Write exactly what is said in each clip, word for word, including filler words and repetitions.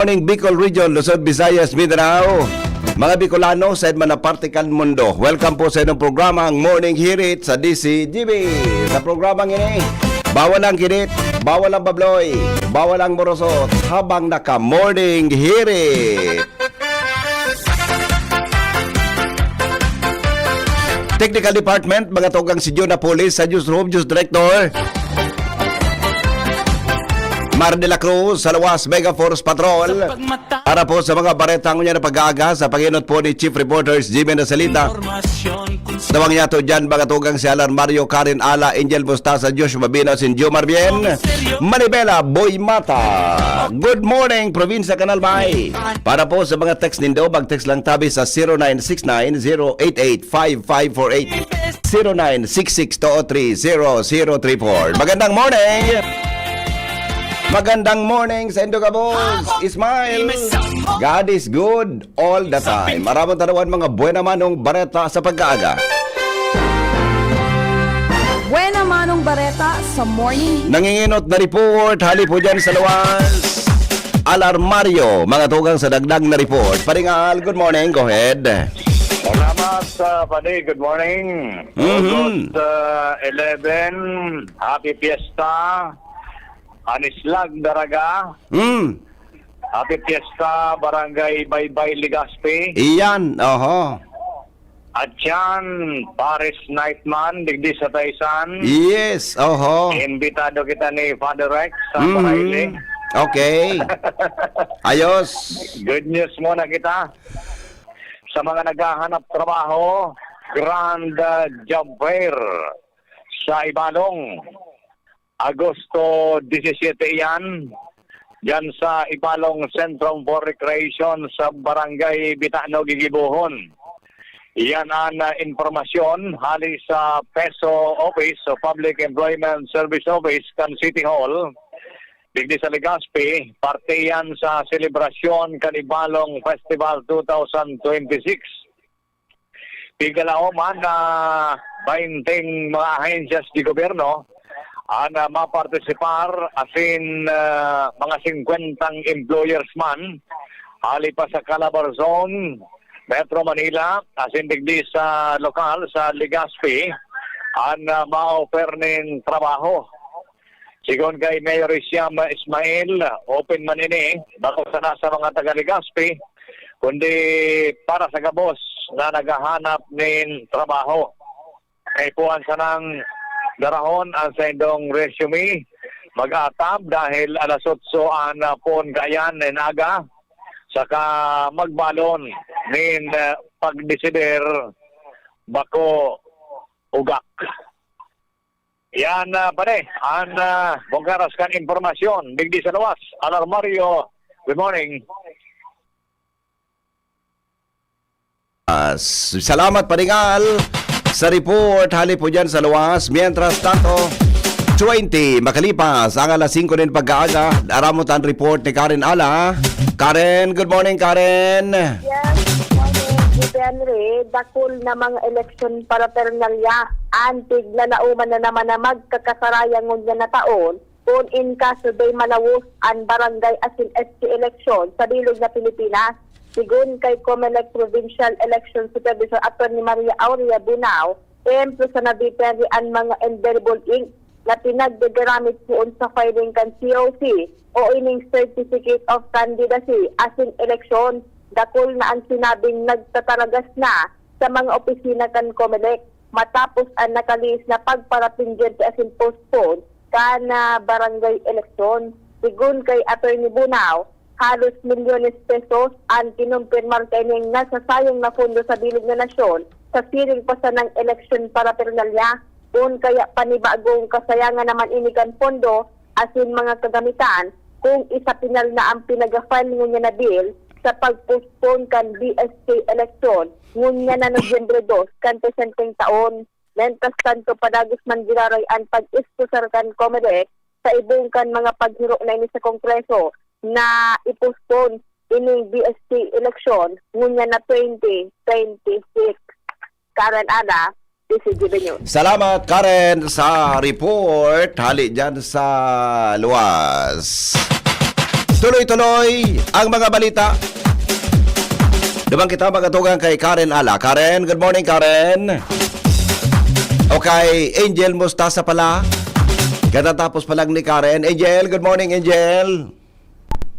Morning, Bicol Region, Luzon, Visayas, Mindanao. Mga Bicolano, sa man na parte kan mundo. Welcome po sa inyong programa, ang Morning Hirit sa D C G B. Sa programang ini, bawal ang kinit, bawal ang babloy, bawal ang morosot habang naka-Morning Hirit. Technical Department, mga tugang si Jun Napoles sa Newsroom, News Director. Mar de la Cruz, sa Luwas, Mega Force Patrol. Para po sa mga bareta ngunyan na pag-aaga, sa panginot po ni Chief Reporters Jimmy Nasalita. Tawag niya to dyan, mga tugang si Alan Mario, Karen Ala, Angel Bustaza, Josh Mabino, Sinjo Marbien, Manibela, Boy Mata. Good morning, Probinsya Kanal Bay. Para po sa mga text nindo, mag-text lang tabi sa zero nine six nine zero eight eight five five four eight, zero nine six six two three zero zero three four. Magandang morning! Magandang morning sa indo, kabos. Smile! God is good all the time. Maraming tanawan, mga buena manong bareta sa pag-aaga. Buena manong bareta sa morning. Nanginginot na report, hali po dyan sa Luwas. Alarmario, mga tugang sa dagdag na report. Paringal, good morning, go ahead. Salamat, uh, Padi. Good morning. Mhm. August, uh, eleven, Happy Fiesta. Anislag, Daraga. Mm. Happy Fiesta, Barangay Baybay, Legazpi. Iyan, oho. At yan, Paris Nightman, digdi sa Taysan. Yes, oho. Imbitado kita ni Father Rex sa Mhm. Paraile. Okay. Ayos. Good news muna kita. Sa mga naghahanap trabaho, Grand, uh, Job Fair sa Ibalong. Agosto disisete iyan, diyan sa Ibalong Centrum for Recreation sa Barangay Bitano, Gigibohon. Iyan an, ah, impormasyon hali sa PESO Office o Public Employment Service Office kan City Hall, digdi sa Legazpi, parte iyan sa selebrasyon kan Ibalong Festival two thousand twenty-six. Pigalaom an, ah, bainteng mga ahensyas de gobyerno an, ah, mapartisipar, asin, ah, mga singkwentang employers man, hali pa sa Calabarzon, Metro Manila, asin digdi sa lokal sa Legazpi, an, ah, ma-offer nin trabaho. Sigon kay Mayor Isiam Ismail, open man ini, bako sana sa mga taga Legazpi, kundi para sa gabos na naghahanap nin trabaho. Kaipuhan sanang darahon an saindong resume, mag-atab dahil alas otso an, ah, pon kaiyan nin aga, saka magbalon nin, ah, pagdesider, bako ugak. Yan, ah, pare, an, ah, bongkaras kan impormasyon digdi sa luwas. Alarmario, good morning. Ah, s-, salamat, Paringal, sa report. Hali po dyan sa luwas. Mientras tanto, twenty makalipas ang alas singko nin pagkaaga, aramot ang report ni Karen Ala. Karen, good morning, Karen. Yes, good morning, G P Henry. Dakul na mga eleksyon paraphernalia. Antig na nauman na naman na magkakasarayang ngunyan na taon, kun in kaso day malawos an barangay asin S T eleksyon sa bilog na Pilipinas. Sigon kay Comelec Provincial Election Supervisor Attorney Maria Aurea Bunao, ehemplo sa nabiteri an mga indelible ink na pinagdadaramit poon sa filing kan C O C o ining Certificate of Candidacy asin eleksyon. Dakul na an sinabing nagtataragas na sa mga opisina kan Comelec matapos an nakalihis na pagparapindyente asin postpone kan, ah, barangay eleksyon. Sigon kay Attorney Bunao, halos milyones pesos an kinumpirmar kaining nasasayang na pondo sa bilog na nasyon sa siring pa sanang eleksyon paraphernalia. Kun kaya panibagong kasayangan naman ini kan pondo asin mga kagamitan, kung isapinal na an pinaga-file ngunyan na bill sa pag-postpone kan B S K eleksyon ngunyan na Nobyembre dos kan presenteng taon. Mientras tanto, padagos man giraray an pag-iskusar kan Comelec sa ibong kan mga paghiro na ini sa Kongreso na i-postpone ining B S K eleksyon ngunyan na twenty twenty-six. Karen Ana, D C G B News. Salamat, Karen, sa report. Hali dyan sa luwas. Tuloy-tuloy ang mga balita. Naman kita magatugang kay Karen Ala. Karen, good morning, Karen. Okay, Angel Mustasa pala. Katatapos pa lang ni Karen. Angel, good morning, Angel.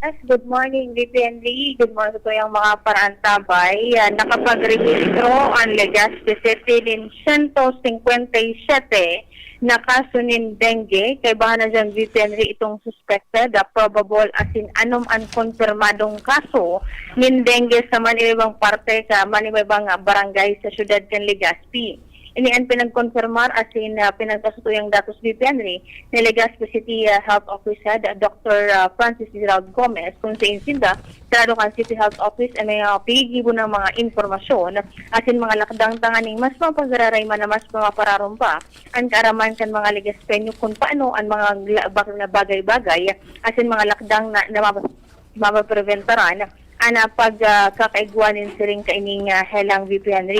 Yes, good morning, V P N D. Good morning po yung mga paraantabay. Ah, nakapagrehistro ang Legazpi City nin sento singkwenta y siyete na kaso nin dengue. Kaibahan na dyan, V P N D, itong suspected, ah, probable, asin anom an konfirmadong kaso nin dengue sa manibang parte, sa manibang barangay sa siyudad kan Legazpi. Ini an pinagkonfirmar asin, ah, pinagkasutuyang datos, V P N D, ni Legazpi City, ah, Health Office Head, ah, Doctor, ah, Francis Gerald Gomez, kung sa insinda, sarado kan City Health Office ay may, ah, pigigibo ng mga impormasyon asin mga lakdang tanganing mas mapagararayman na mas mapapararumpa an kaaraman kan mga Legazpeño kung paano an mga la-, bag-, na bagay-bagay asin mga lakdang na, na mapa-, mapapreventaran an, ah, pag, ah, kakaigwa nin siring kaining, ah, helang V P N D.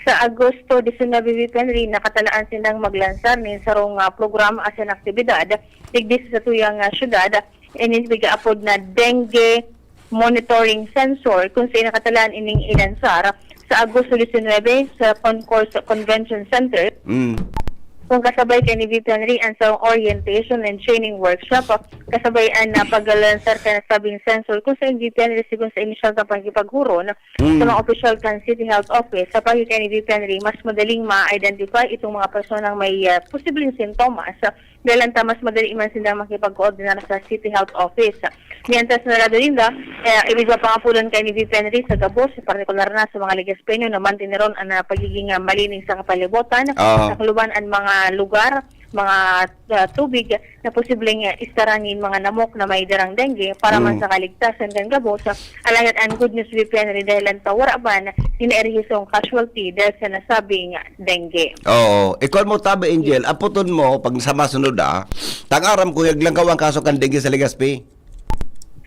Sa Agosto disinuybe, V P N D, nakatalaan sindang maglansar nin sarong, ah, programa asin aktibidad digdi sa satuyang, ah, syudad, ini pigaapod na Dengue Monitoring Sensor, kung sa nakatalaan ining ilansar sa Agosto disinuybe sa Concourse Convention Center. Mm. Kung kasabay kay ni V P N D an sa orientation and training workshop, kasabay an, ah, paglansar kan nasabing sensor, kung sa V P N D, sigon sa inisyal na pakikipaghuron Mm. sa mga opisyal kan City Health Office, sa pagi kay ni V P N D, mas madaling ma-identify itong mga personang may, ah, posibleng sintomas. Dahil anta mas madali man sinda makipagkoordinar sa City Health Office. Mientras narado ninda, eh, ibig pa pangapulan kay ni V P N D sa gabos, partikular na sa mga Legazpeño na manteneron an, ah, pagiging, ah, malinis sa kapalibutan, Ah. takluban an mga lugar, mga, ah, tubig na posibleng, ah, istaran nin mga namok na may darang dengue para man Mm. sa kaligtasan kan gabos. Alagad an good news, V P N D, dahil anta wara man nin nairehistro casualty dahil sa nasabing dengue. Oo. Ikaw mo tabi, Angel. Aputon mo, pag sa masunod, ah, tangaram ko, naglangkaw ang kaso kan dengue sa Legazpi.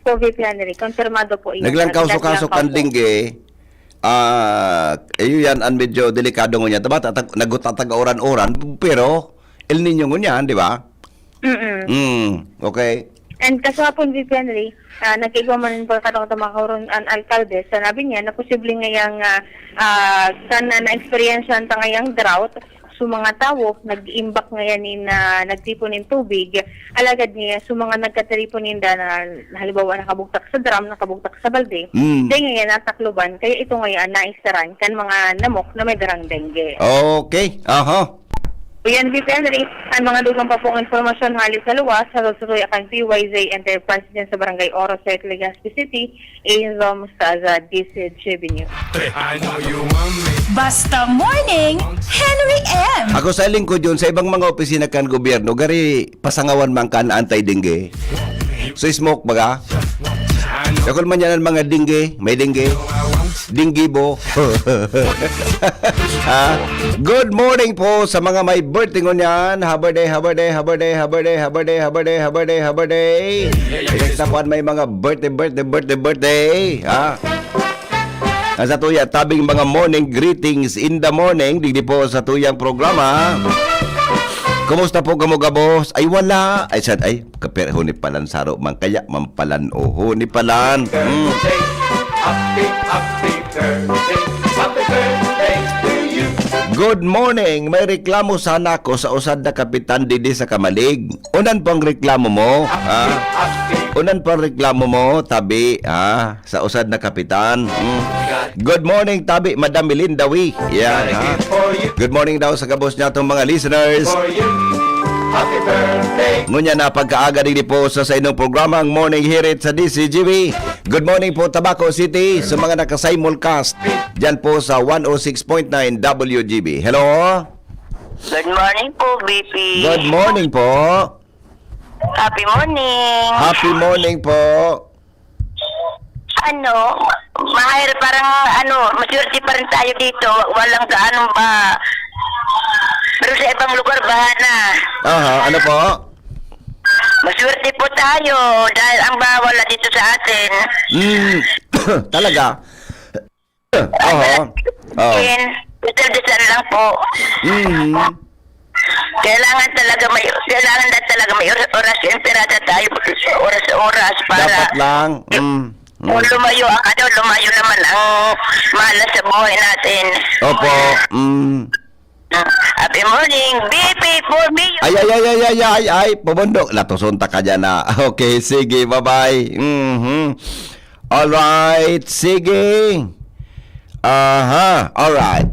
So, V P N D, konfirmado po iyan. Naglangkaw sa kaso kan dengue. Ah, iyo yan, ang medyo delikado ngunyan. Diba? Tatag-, nagtatag-uran-uran, pero El Niño ngunyan, di ba? Mm-mm. Mm, okay. And kasapon, V P N D, ah, nagkaigwa man po katong mga karon an alkalde, sinabi niya na posible ngayang, ah, ah, kan na, na-experience ta ngayang drought, so mga tawo, nag-iimbak ngayan nin, ah, nagtipon nin tubig, alagad niya, so mga nagkatiripon ninda na, halimbawa, nakabugtak sa drum, nakabugtak sa balde, Mm. dahil ngayon natakloban, kaya ito ngayon naistaran kan mga namok na may darang dengue. Okay. Aha. Yan, V P N D, ang mga dugang pa pong impormasyon hali sa luwas, hatod sa tuya kan P Y Z Enterprise dyan sa Barangay Oro, sa Legazpi City, Angel Mostaza, D C G B News. I know you want me. Basta Morning, Henry M. Ako sa lingkod yun, sa ibang mga opisina kan gobyerno, gari pasangawan man kan anti-dengue. So, smoke baga? Dakul man yan ang mga dengue, may dengue. Dengue bo. Ha? Good morning po sa mga may birthday ngunyan. Happy day, happy day, happy day, happy day, happy day, happy day, happy day, happy day. Ikaw sa puan may mga birthday, birthday, birthday, birthday. Ha? Ang sa tuya, tabing mga morning greetings in the morning. Digdi po sa tuyang programa. Kumusta po kamo gabos? Ay, wala. Ay, sad, ay, kaperho ni palan saro man kaya, mampalan, oho, ni palan. Mm. Happy, happy birthday. Happy birthday to you. Good morning. May reklamo sana ako sa usad na kapitan didi sa Kamalig. Unan po ang reklamo mo? Ha? Happy. Unan po ang reklamo mo, tabi, ha? Sa usad na kapitan. Mm. Good morning, tabi, Madam Melinda Wi. Yan, ha? For you. Good morning daw sa gabos niya itong mga listeners. For you. Happy birthday. Ngunyan na pagkaaga din po sa, sa inyong programa, ang Morning Hirit sa D C G B. Good morning po, Tabaco City, sa mga naka-simulcast dyan po sa one oh six point nine W G B. Hello? Good morning po, B P. Good morning po. Happy morning. Happy morning po. Ano, mahal, parang ano, maswerte pa rin tayo dito. Walang gaano ba. Pero sa ibang lugar, baha na. Aha, ano po? Maswerte po tayo dahil ang baha wala dito sa atin. Mm, talaga? Oo. Oh. And, dasal-dasal lang po. Mm. Kailangan talaga may, kailangan na talaga may oras, oras, yung pirata tayo, oras-oras para Dapat lang. Mm. Mm. Kung lumayo ang ano, lumayo naman ang malas sa buhay natin. Opo. Mm. Happy morning, B P for me. Ay, ay, ay, ay, ay, ay, ay, pumundo. Latuson ta ka dyan na. Okay, sige, bye-bye. Mhm. Alright, sige. Aha, alright.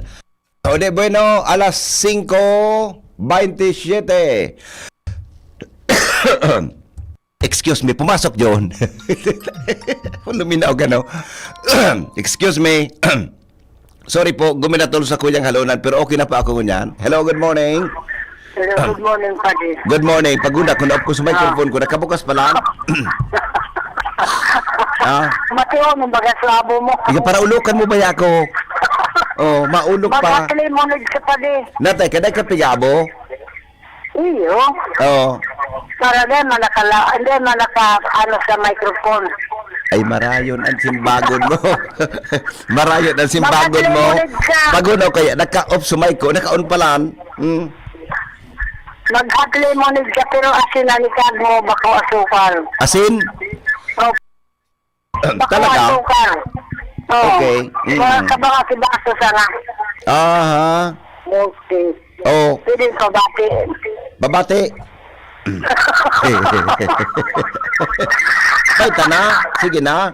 O di, bueno, alas singko baynte siyete. Excuse me, pumasok, John. Luminaw ka, no? Excuse me. Sorry po, guminatol sa kuyang halonan, pero okay na pa ako ngunyan. Hello, good morning. Hello, good morning, Padi. Good morning. Paguna ko, naop ko sa microphone ko, nakabukas pa lang. Ah, Matiyo, nung bagas labo mo. Ika, para ulokan mo ba ako? Oh, maulok pa. Bagas lemonade ka, Padi. Natay, kaday ka pigabo? Iyo. Oo. Para di man nakala-, di man naka-, ano, sa microphone. Ay, marayon ang simbagon mo. Marayon ang simbagon mo. Mag-hot lemonade ka. Bago na kaya, naka-off sa mic ko, naka-on pa lang. Hmm. Mag-hot lemonade ka, pero asin ang ikag mo, bako asukal. Asin? Oh. Bako Talaga? asukal. Oh. Okay. Mm. Mga kabanga si Baso sana. Aha. Okay. Oh. Pwede pabati. Babati. Ay, tana. Sige na.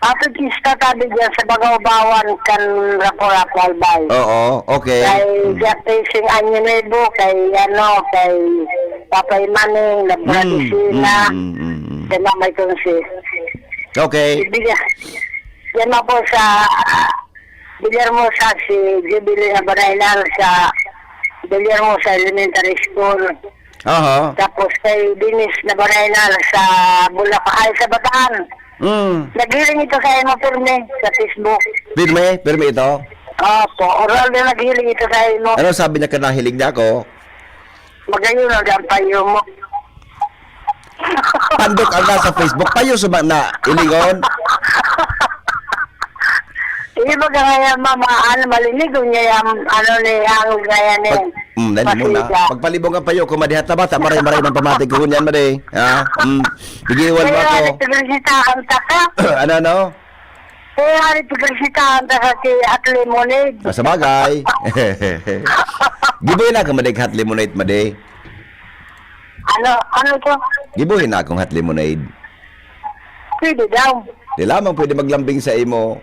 Ato kista tabi dyan sa Bagawbawan kan Rapo-Rapo Albay. Oo, okay. Kay Mm. Jeffrey Sing Año Nuevo, kay ano, kay Papay Manning, na Mm, Bradisina. mm, mm, mm, mm. Kay Mamay Consi. Okay. Ibigay. Yan na po sa, ah, Villahermosa, si Jubilin Abanaynal sa Villahermosa Elementary School. Aha. Tapos kay Dennis Nabanaynal sa Bulacan, ay, sa Bataan. Mm. Naghiling ito sa imo, pirmi, sa Facebook. Pirmi? Pirmi ito? Opo, oral na naghiling ito sa imo. Ano sabi niya ka nahiling niya ako? Magayon na ang payo mo. Pandok ang nasa Facebook. Payo sa mga na ilingon. Ini baga ngayon, mama, ano, malinig, unya yung, ano, ni, hangog ngayon, eh. Pag-, mm, dali muna. Pasensya. Pagpalibong ang payo ko, madihat na bata, maray-maray man pamati ko, ngunyan, madi. Ha? Mm. Bigiwan mo Kaya, ako. nagpiprisitahan ta ka. Ano, ano? Kaya, nagpiprisitahan ta ka si Hot Lemonade. Ah, sa bagay. Giboy na ka, madi, Hot Lemonade, madi. Ano, ano to? Giboy na akong Hot Lemonade. Pwede daw. Di lamang pwede maglambing sa imo.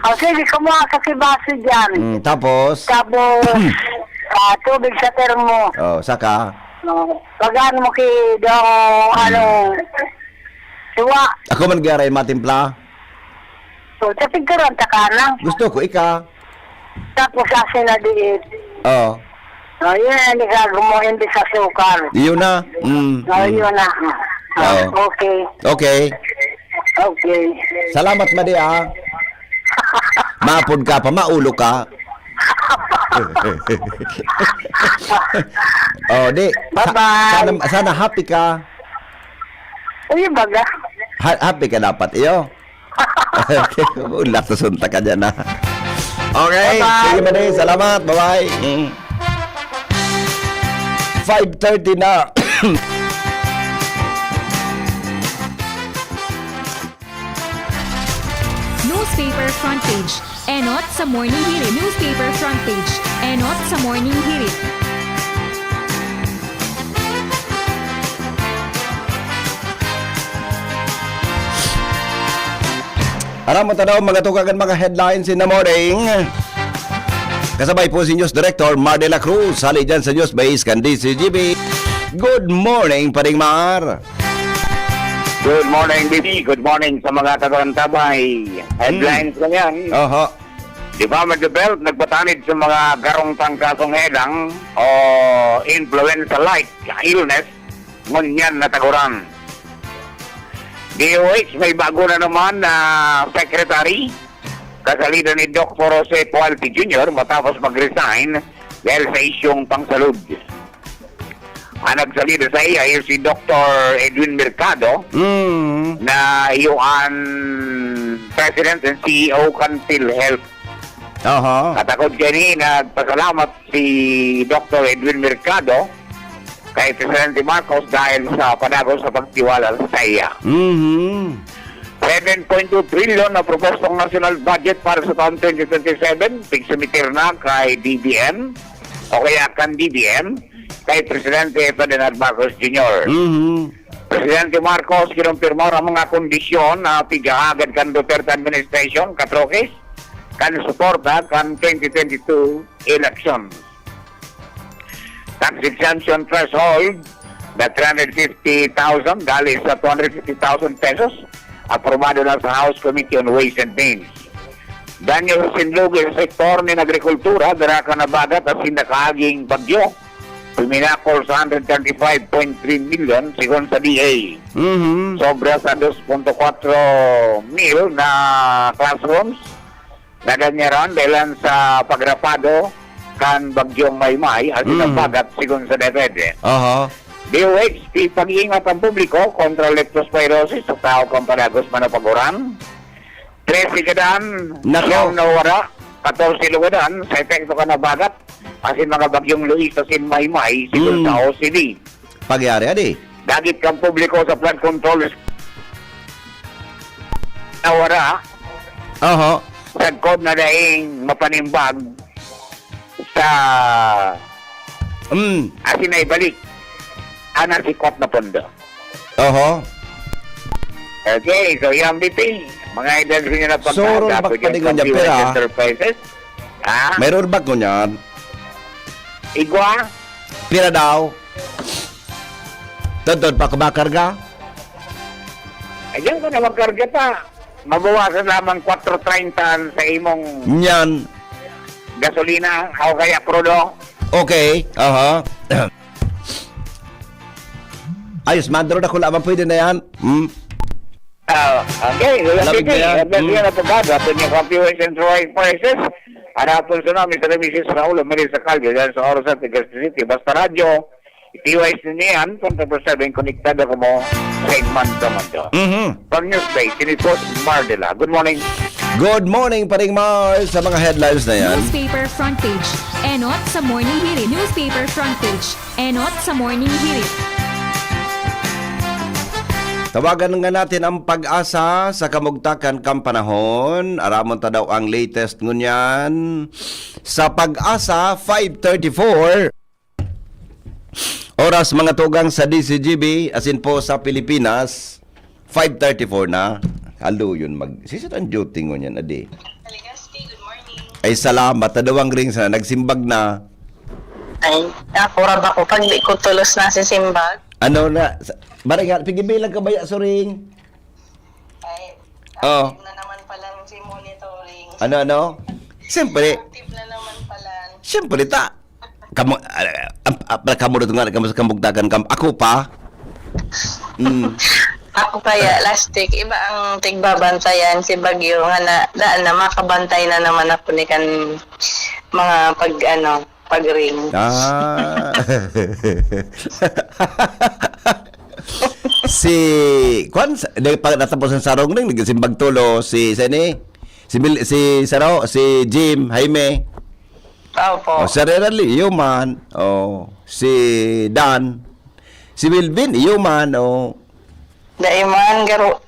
O, sige, kumuha ka si Baso dyan. Mm, tapos? Tapos, ah, tubig sa termo. Oh, saka? Oh, pagaan mo ki dong, ano, suwa. Ako man garay matimpla? So, sa pigkaran ta ka na. Gusto ko ika. Tapos asin na diit. Oo. Oh, yun ang nagagawa mo, hindi sa sukal. Yun na. Mm, Oh, mm. yun na. Oo. Okay. Okay. Okay. Salamat, Madi, ah. Mapod ka pa, maulo ka. Oh, di. Sa-, Bye-bye. sana, sana happy ka. Uy, baga. Ha-, happy ka dapat, iyo. Okay, ulat sa sunta ka dyan, ha? Okay, Bye-bye. sige, Madi. Salamat. Bye-bye. Mm. Five thirty na. Newspaper front page. Enot sa Morning Hirit. Newspaper front page. Enot sa Morning Hirit. Aram mo tanaw, mga tukagan, mga headlines in the morning. Kasabay po si News Director Mar de la Cruz, hali dyan sa News Base kan D Z G B. Good morning, Paring Mar. Good morning, B B. Good morning sa mga kakantabay. Headlines Hmm. na yan. Oho. Department of Health nagpatanid sa mga garong tangkasong edang o influenza-like illness ngunyan nataguran. D O H may bago na naman na secretary, kasalida ni Doktor Jose Pualte Junior matapos mag-resign dahil sa isyung pangsalud. Ang nagsalida sa iya ay si Doktor Edwin Mercado Mm. na iyo an President and C E O kan PhilHealth. Aha. Katakod kaini, nagpasalamat si Doktor Edwin Mercado kay Presidente Marcos dahil sa padagos sa pagtiwala sa iya. Mhm. Seven point two trilyon na propostong national budget para sa taon twenty twenty-seven, pigsumiter na kay D B M o kaya kan D B M, kay Presidente Ferdinand Marcos Junior. Mhm. Presidente Marcos, kinumpirmar ang mga kondisyon na pighahagad kan Duterte administration, katrokis, kan suporta kan twenty twenty-two elections. Tax exemption threshold na three hundred fifty thousand dali sa two hundred fifty thousand pesos, aprobado na sa House Committee on Ways and Means. Danyo sa sinlugi sa sektor nin agrikultura, dara kan nabagat asin nakaaging bagyo. Puminakol sa hundred thirty-five point three million, sigon sa D A. Mhm. Sobra sa dos punto kwatro mil na classrooms na danyaran dahilan sa pagrapado kan Bagyong Maymay, asin Mm. ang bagat, sigon sa DepEd. Aha. D O H P, pag-iingat ang publiko kontra leptospirosis sa tao kan padagos man o pag-uran. Trese gadan, Nako. siyam nawara, katorse lugadan sa epekto kan habagat, asin mga bagyong Luis asin Maymay, sigon Mm. sa O C D. Pagyari, adi. Dagit kan publiko sa flood control nawara, Oho. sagkod na daing mapanimbag sa Mm. asin na ibalik ang nasikwat na pondo. Oho. Okay, so yan, B P. Mga idol, rin na Suro pagkagapo dyan magpalingon sa dyan, P U S pera. Enterprises. Ha? Mayroon ba ko niyan? Igwa? Pira daw? Todtod pa ko ba karga? Ayan ko na magkarga pa. Mabawasan lamang kwatro treinta sa imong Niyan. gasolina o kaya krudo. Okay, aha. Ayos, madro na kung lamang pwede na yan. Hmm? Ah, okay, Kuya Labig P P, na yan. Ang ganda Hmm. na pagkada, ato niya P U S Enterprises. Hanapon sa namin sa Misis Raul, Marisa Calde, dyan sa Oros at Legazpi City. Basta Radyo, P U S niyan, twenty-four seven, konektado kamo sa man sa mundo. Mhm. Pag News Day, sini Boss Mardela. Good morning. Good morning, Paring Mars, sa mga headlines na yan. Newspaper front page. Enot sa Morning Hirit. Newspaper front page. Enot sa Morning Hirit. Tawagan nga natin ang PAGASA sa kamugtakan kan panahon. Aramon ta daw ang latest ngunyan. Sa PAGASA, five thirty-four. Oras, mga tugang, sa D Z G B, asin po sa Pilipinas, five thirty-four na. Halo yun, mag-, sisat ang duty ngunyan, adi. Legazpi, good morning. Ay, salamat. Tadawang ring sa nagsimbag na. Ay, ako ra ba ko pag di ko tulos na si simbag? Ano na? Sa, barang nga, pigibilang ka ba ya, suring? Ay, Oh. active na naman pala si monitoring. Ano, ano? Siyempre. Active na naman pala. Siyempre, ta. Kamo, ah, ah, ah, kamo rin nga, kamo sa kamugtakan, kam-, ako pa. Mm. Ako kaya, last week, iba ang tigbabantayan si Bagyo, nga na, daan na, makabantay na naman ako ni kan mga pag, ano, pag-ring. Ah. Si, kwan, sa, di pa natapos ang sarong ring, nagsimbag tulo, si, si, ni, si Mil-, si Saro, si Jim, Jaime. Opo. O, si Rerali, iyo man. O, si Dan. Si Wilvin, iyo man. O. Dai man, garo,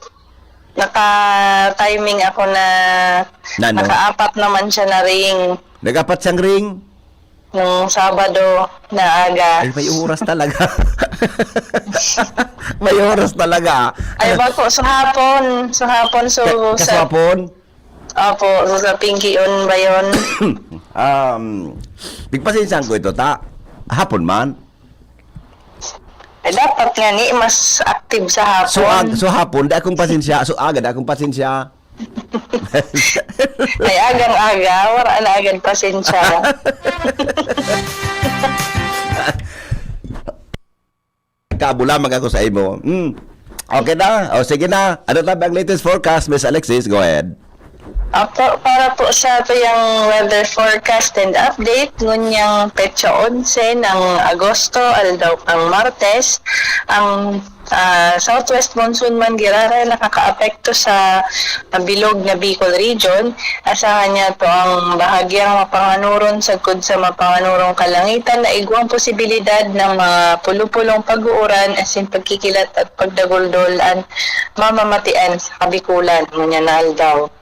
naka-timing ako na Nano? nakaapat naman siya na ring. Nag-apat siyang ring? Nung Sabado na aga. Ay, may oras talaga. May oras talaga. Ay, bako sa hapon. Sa hapon, so, Ka-, sa kaswapon? Opo, so sa Pinky on ba yun? Um, pigpasensyahan ko ito, ta? Hapon man? Eh, dapat nga ni, mas active sa hapon. So, ag-, so hapon, da akong pasensya. So, aga, da akong pasensya. Ay, agang-aga, wala na agad pasensya. Kabulamag ako sa imo. Hmm. Okay na? O, sige na. Ano tabi ang latest forecast, Miss Alexis? Go ahead. Apo, para po sa tuyang weather forecast and update, ngunyang petsa onse ng Agosto, aldaw kang Martes, ang ah, southwest monsoon man giraray nakakaapekto sa bilog na Bicol Region, asahan niya to ang bahagyang mapanganuron sagkod sa mapanganurong kalangitan na igwang posibilidad ng mga pulupulong pag-uuran asin pagkikilat at pagdaguldol an mamamatian sa Kabikulan ngunyan na aldaw.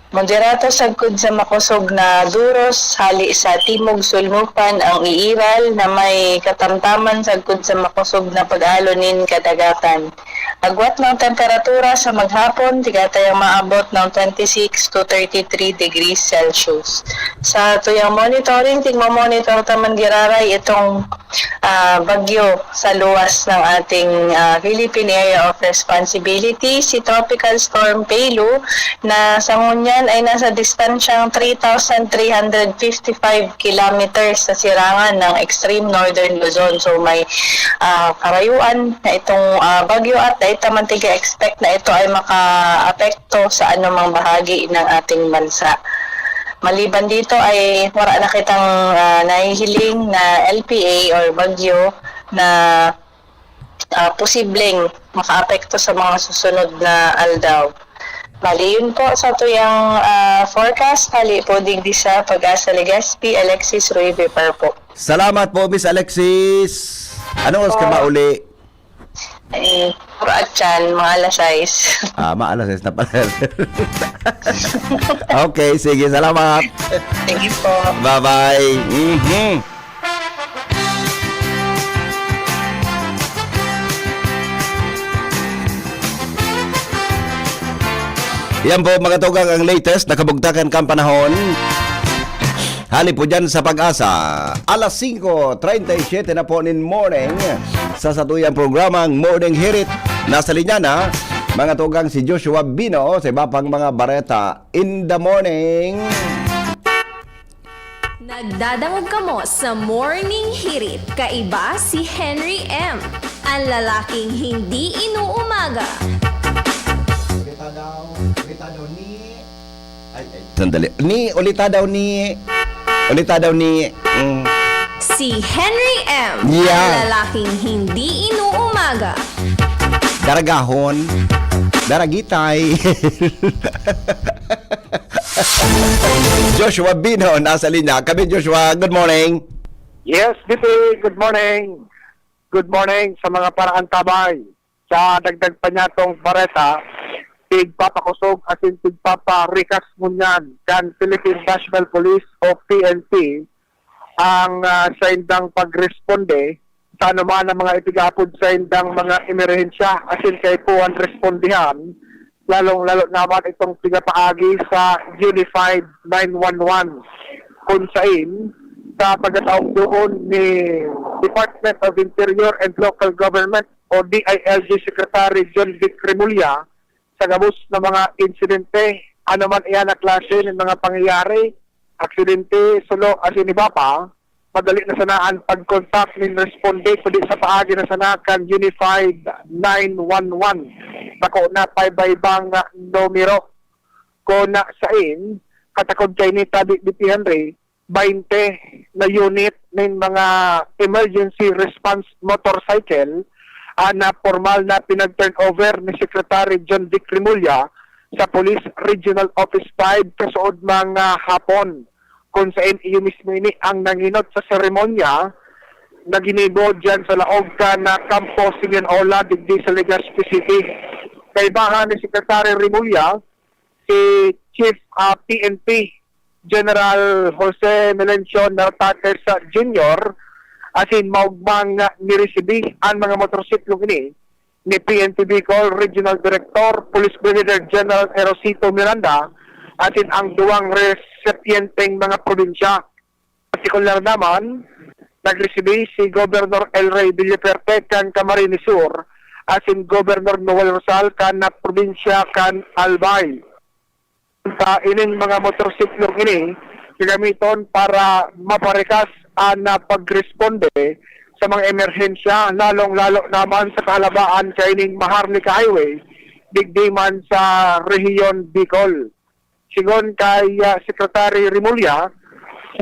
Moderato sagkod sa makosog na duros, hali sa timog sulnupan ang iiral na may katamtaman sagkod sa makosog na pag-alo nin kadagatan. Agwat ng temperatura sa maghapon, tigatayang maabot ng twenty-six to thirty-three degrees Celsius. Sa tuyang monitoring, tigmo-monitor ta man giraray itong ah, bagyo sa luwas ng ating, ah, Philippine Area of Responsibility, si Tropical Storm Pelu, na sa ngunyan ay nasa distansyang three thousand three hundred fifty-five kilometers sa sirangan ng extreme northern Luzon. So, may, ah, karayuan na itong, ah, bagyo at dahil taman tiga-expect na ito ay makaapekto sa anumang bahagi ng ating bansa. Maliban dito ay wala na kitang, ah, nahihiling na L P A or bagyo na, ah, posibleng makaapekto sa mga susunod na aldaw. Bali, yun po sa tuyang, ah, forecast. Hali po digdi sa Pag-asa Legazpi, Alexis Ruibe Parpo. Salamat po, Miss Alexis. Anong oras ka Oo. mauli? Eh, puro atyan, mga alas sais. Ah, mga alas sais na pala. Okay, sige, salamat. Sige po. Bye-bye. Mhm. Yan po, mga tugang, ang latest na kabugtakan kan panahon. Hali po dyan sa Pag-asa. Alas singko treinta y siete na po nin morning sa satuyang programang Morning Hirit. Nasa linya na, mga tugang, si Joshua Bino sa iba pang mga bareta in the morning. Nagdadangog kamo sa Morning Hirit. Kaiba si Henry M, ang lalaking hindi inuumaga. Ulita daw, ulita daw ni... Ay, ay. Sandali. Ni, ulita daw ni, ulita daw ni, mm, Si Henry M, Yeah. ang lalaking hindi inuumaga. Daragahon, Daragitay. Joshua Bino, nasa linya. Kami, Joshua, good morning. Yes, D P, good morning. Good morning sa mga paraantabay. Sa dagdag pa niya tong bareta, tigpapakusog asin tigpaparikas ngunyan kan Philippine National Police o P N P ang, ah, saindang pagresponde sa anuman ang mga itigapod saindang mga emerhensya asin kaipuhan respondihan, lalong-lalo naman itong pigapaagi sa Unified nine one one, kun sain sa pagkataong doon ni Department of Interior and Local Government o D I L G Secretary John Vic Remulla, sa gabos na mga insidente, ano man iyan na klase ng mga pangyayari, aksidente, sulo, asin iba pa, madali na sana an pag-contact nin responde kundi sa paagi na sana kan Unified nine one one. Bako na paiba-ibang numero. Kun sain, katakod kaini tabi, D P Henry, baynte na unit nin mga emergency response motorcycle an, ah, pormal na pinag-turnover ni Secretary John Vic Remulla sa Police Regional Office five kasuodmang, ah, hapon, kun sain iyo mismo ini ang nangenot sa seremonya na ginibo diyan sa laog kan, ah, Kampo Simeon Ola digdi sa Legazpi City. Kaibahan ni Secretary Remulla, si Chief, ah, P N P General Jose Melencio Nartates Junior, asin maogmang niresibi an mga motorsiklong ini ni P N P Bicol Regional Director Police Brigadier General Erosito Miranda asin ang duwang resipyenteng mga probinsya. Partikular naman, nagresibi si Governor El Rey Villaferte kan Camarines Sur asin Governor Noel Rosal kan probinsya kan Albay. Sa ining mga motorsiklong ini gagamiton para maparikas an, ah, pagresponde sa mga emerhensya, lalong-lalo naman sa kahalabaan kaining Maharlika Highway, digdi man sa Rehiyon Bicol. Sigon kay, ah, Secretary Remulla,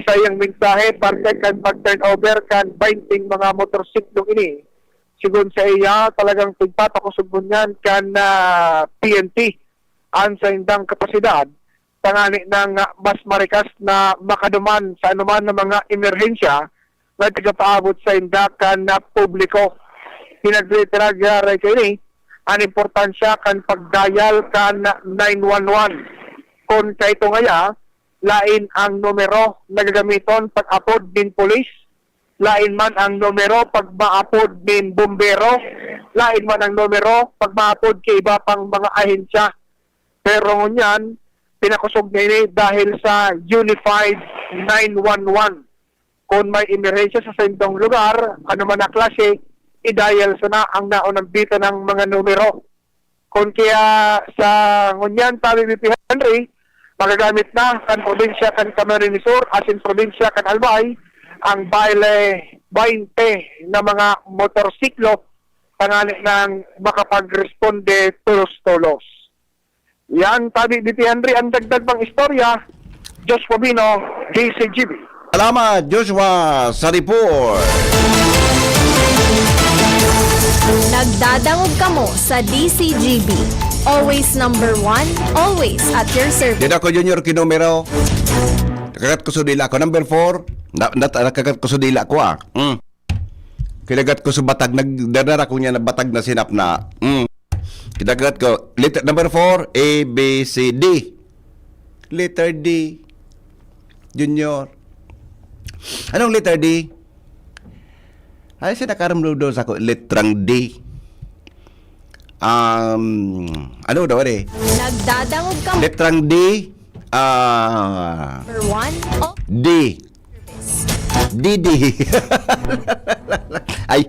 sa iyang mensahe parte kan pag-turnover kan baynte mga motorsiklong ini, Sigon sa iya, talagang pigpapakosog ngunyan kan, ah, P N P an saindang kapasidad, tangani nang, ah, mas marikas na makaduman sa anoman na mga emerhensya na tigapaabot sainda kan, ah, publiko. Pinagretirag, ah, ray kaini an importansya kan pagdayal kan nine one one. Kun kaito ngaya, lain ang numero na gagamiton pag-apod nin pulis, lain man ang numero pag maapod nin bombero, lain man ang numero pag maapod ki iba pang mga ahensya. Pero ngunyan, pinakosog na ini dahil sa Unified nine one one. Kun may emerhensya sa saindong lugar, ano man na klase, i-dial sana ang naunambitan ng mga numero. Kun kaya sa ngunyan, sabi ni P Henry, magagamit na kan probinsya kan Camarines Sur asin probinsya kan Albay ang bayle baynte na mga motorsiklo tanganing makapagresponde tolos-tolos. Yan, sabi ni P Henry, ang dagdag pang istorya, Joshua Bino, D C G B. Salamat, Joshua, sa report. Nagdadangog kamo sa D C G B. Always number one, always at your service. Dida ko, Junior, kinumero. Nakagat ko sa dila ko. Number four. Na, na, nakagat ko sa dila ko, ah. Mm. Kinagat ko sa batag. Nagdadara ko niya na batag na sinap na. Mm. Kinagat ko. Letter, number four, A, B, C, D. Letter D. Junior. Anong letter D? Ay, siya nakaramdam daw sa ako, letrang D. Um, ano daw, eh? Nagdadangog ka. Letrang D, ah, number one. Oh, D. D D. Ay,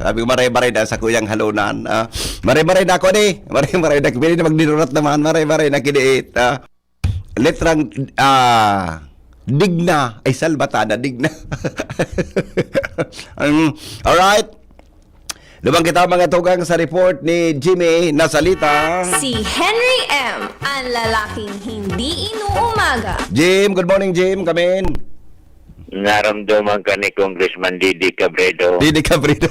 sabi ko, maray-maray na sa kuyang halunan. Ah, maray-maray na ako, di. Maray-maray na. Pwede na magdinurat naman. Maray-maray na kiniit. Ah. Letrang, ah, digna. Ay, salbata na, digna. Um, alright. Lumang kita, mga tugang, sa report ni Jimmy na salita. Si Henry M, ang lalaking hindi inuumaga. Jim, good morning, Jim. Kamin. Naramdaman ka ni Congressman Didi Cabredo. Didi Cabredo.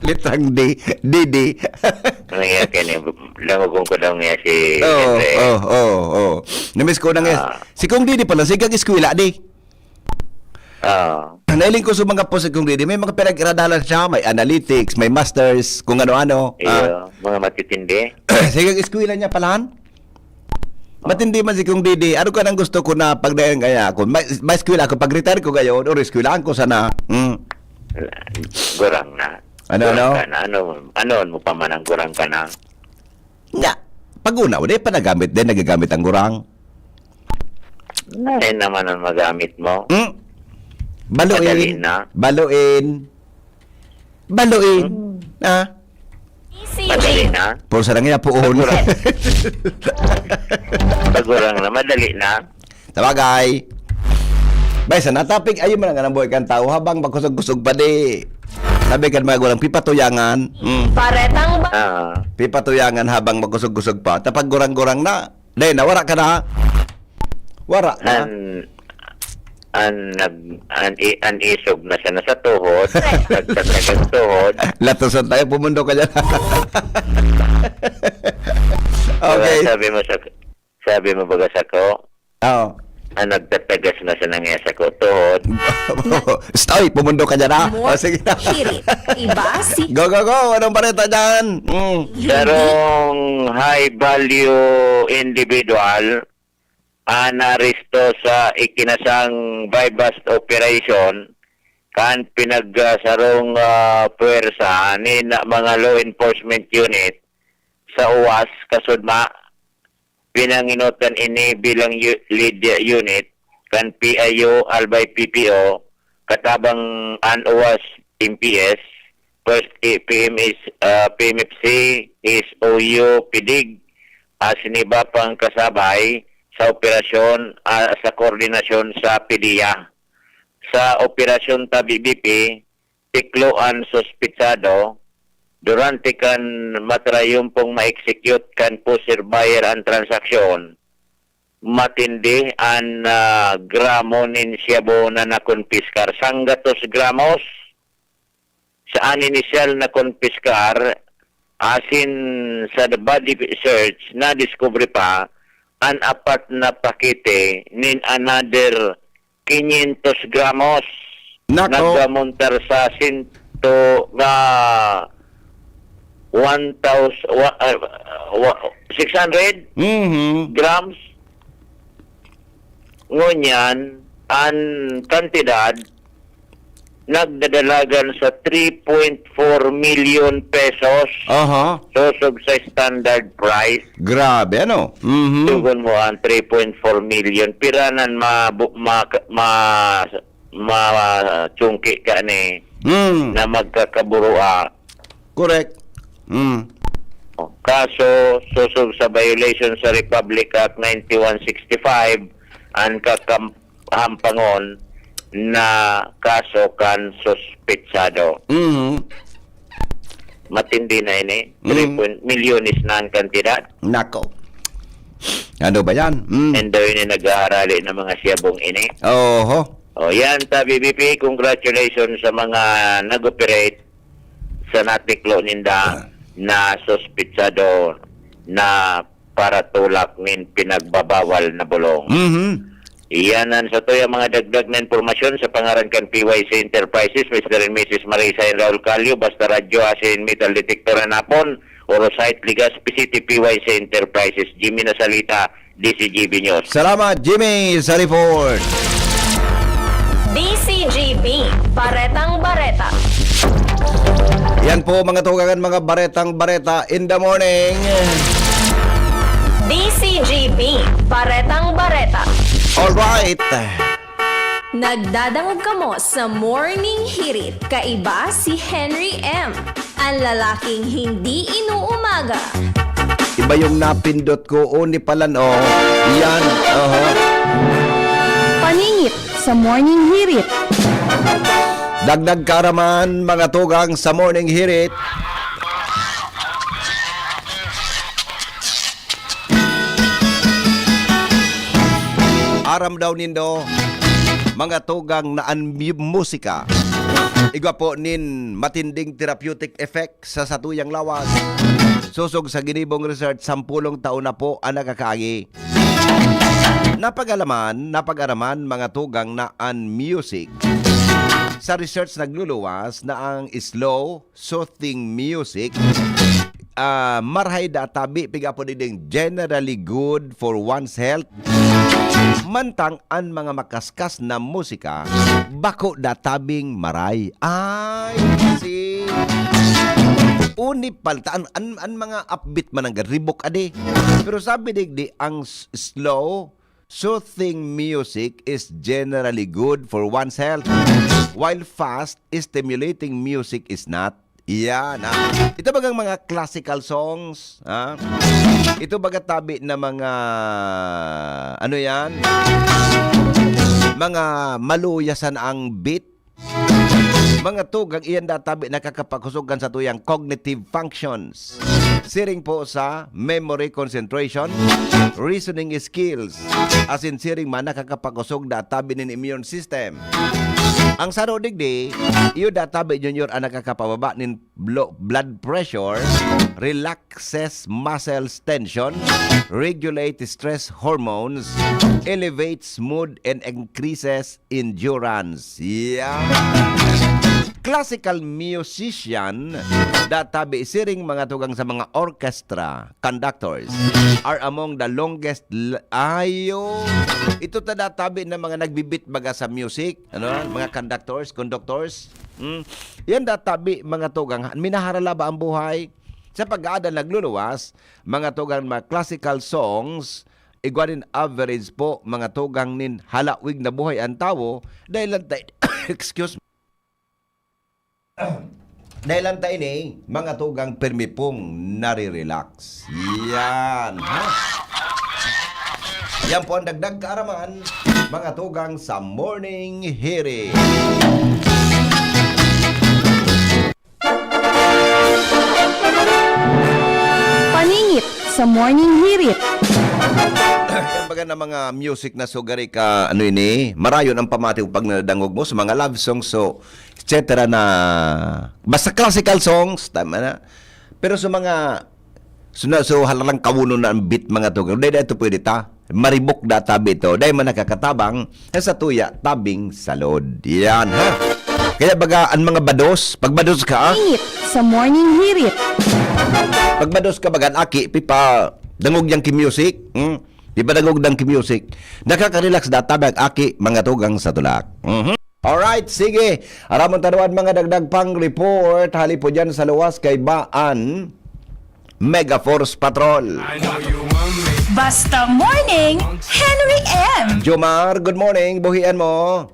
Litang D. Didi. Ano nga kaya ni Langogon ko daw nga si Oo, Henry. oo, oo, oo. Namiss ko na nga. Ah. Si Kong Didi pala, sige kag eskwela, di? Ah. Nailing ko sa mga post kong Didi. May mga pinag-iradalan siya. May analytics, may masters, kung ano-ano. Ah. Iyo, mga matitindi. Sige kag eskwela niya pala, han? Matindi man si Kong Didi. Ano ka nang gusto ko na pagdayan kaya ako? Ma-, ma-eskwela ako. Pag-retire ko ngayon, or eskwelahan ko sana. Hmm. Gurang na. Ano, Gurang ano? ka na. Ano, ano mo pa man ang gurang ka na? Nga, pag una, wala pa nagamit din, nagagamit ang gurang. Nahin naman ang magamit mo. Hmm? Baluin. Madali na. Baluin. Baluin. Hmm. Ah? Madali na. Pulsa lang yan, puon. Pagurang. Pagurang na, madali na. Sabagay. Bay, sa natapig, ayun man ang anang buhay kan tao habang makusog-kusog pa di. Sabi kan mga gurang, pipatuyangan. Mm. Paretang ba? Ah. Pipatuyangan habang makusog-kusog pa. Tapag gurang-gurang na. Dahil nawara ka na. Wara na. An, an, nag, an, i, an isog na siya na sa tuhod. Nagtatagag tuhod. Latusan tayo, pumundo ka dyan. Okay. Sabi mo sa Sabi mo baga sako? Oo. Ang nagtatagas na sa nangya sako tuhod. Stoy, pumundo ka dyan, ha? More O, sige na. Hirit. Iba si Go, go, go! Anong balita dyan? Mm. Sarong high value individual ang naaresto sa ikinasang buy-bust operation kan pinagsarong ah, puwersa nin mga law enforcement unit sa uwas kasudma. Pinanginotan ini bilang yu- lead unit kan P I O Albay P P O, katabang an uwas M P S, first P M S, ah, P M F C, S O U, pidig, asin iba pang kasabay sa operasyon ah, sa koordinasyon sa PDEA. Sa Operasyon Tabi B P, tiklo an suspitsado, durante kan matrayumpong ma-execute kan pusher buyer an transaksyon, matindi an ah, gramo nin shabu na nakonpiskar. Sanggatos gramos sa an inisyal na konpiskar, asin sa the body search, nadiskubre pa an apat na pakete nin another quinientos gramos. Nako. Nagkamontar sa sinto nga one thousand, wa-, ah, wa-, six hundred Mhm. grams. Ngunyan, an kantidad nagdadalagan sa three point four million pesos. Aha. Sosog sa standard price. Grabe, ano? Mhm. Tugon mo ang three point four million. Piranan ma-, bu-, ma-, ma-, ma-, chungki ka ni Mm. na magkakaburua. Correct. Mm. Kaso, sosog sa violation sa Republic Act ninety-one sixty-five, an kakam-, hampangon na kaso kan suspetsado. Mhm. Matindi na ini. Mm. Three point, milyones na ang kantidad. Nako. Ano ba yan? Mm. And daw ini naghaharali ng mga siyabong ini. Oho. O, yan, sa B B P, congratulations sa mga nag-operate sa natiklo ninda Ah. na suspetsado na paratulak nin pinagbabawal na bulong. Mhm. Iyan an satuyang mga dagdag na impormasyon sa pangaran kan P Y C Enterprises, Mister and Missus Marisa and Raul Calio, Basta Radyo, asin Metal Detector Hanapon, Orosite, Legazpi City, P Y C Enterprises, Jimmy Nasalita, D C G B News. Salamat, Jimmy, sa report. D C G B, Baretang Bareta. Yan po, mga tugang, mga baretang bareta in the morning. D C G B, Baretang Bareta. Alright. Nagdadangog kamo sa Morning Hirit. Kaiba si Henry M, ang lalaking hindi inuumaga. Iba yung napindot ko, o, ni palan, oh. Yan, oho. Paningit sa Morning Hirit. Dagdag kaaraman, mga tugang, sa Morning Hirit. Aram daw nindo, mga tugang, na an mu-, musika igwa po nin matinding therapeutic effect sa satuyang lawas. Sosog sa ginibong research, sampulong taon na po an nakakaagi. Napag-alaman, napag-araman, mga tugang, na an music. Sa research nagluluwas na ang slow, soothing music, ah, marahay da tabi, piga po digding generally good for one's health. Mantang an mga makaskas na musika, bako da tabing maray. Ay, si Uni palta, an, an, an mga upbeat man ang ribok adi. Pero sabi digdi, ang s-, slow, soothing music is generally good for one's health, while fast, stimulating music is not. Iyan, ah. Ito bagang mga classical songs, ah? Ito baga tabi na mga, ano yan? Mga maluya sana ang beat. Mga tugang, iyan da tabi nakakapakosog kan satuyang cognitive functions. Siring po sa memory, concentration, reasoning skills. Asin siring man nakakapakosog da tabi nin immune system. Ang saro digdi, iyo da tabi, Junior, ang nakakapababa nin blo-, blood pressure, relaxes muscles tension, regulate stress hormones, elevates mood, and increases endurance. Yeah. Classical musician, da tabi siring mga tugang sa mga orchestra, conductors, are among the longest l-, ayo. Ito ta da tabi na mga nagbibit baga sa music, ano, mga conductors, conductors. Hmm. Yan da tabi, mga tugang, minaharala ba ang buhay? Sa pag-aada nagluluwas, mga tugang, mga classical songs, igwa nin average po, mga tugang, nin halawig na buhay ang tawo, dahil lang ta-, excuse me. Dahil lang ta ini, mga tugang, pirmi pong nare-relax. Yan, ha? Yan po ang dagdag kaaraman, mga tugang, sa Morning Hirit. Paningit sa Morning Hirit. Yan baga na mga music na sugari ka, ano ini, marayon ang pamati o pag nadangog mo sa mga love songs. So, et cetera na basta classical songs, tama na. Pero sa mga, so, na, so, halalang kawunon na ang beat, mga tugang. Dahil ito pwede ta. Maribok da tabi ito. Dahil man nakakatabang, sa tuya, tabing salod. Yan, ha? Kaya baga, ang mga bados, pag bados ka, ah, Init sa morning hirit. Pag bados ka, bagan aki, pipa, dangog yang ki music. Hmm? Pipa dangog dang ki music. Nakaka-relax da tabi ang aki, mga tugang sa tulak. Mhm. Alright, sige. Aramon ta duman mga dagdag pang report. Hali po dyan sa luwas kay Baan Mega Force Patrol. Basta Morning, Henry M. Jomar, good morning. Buhian mo.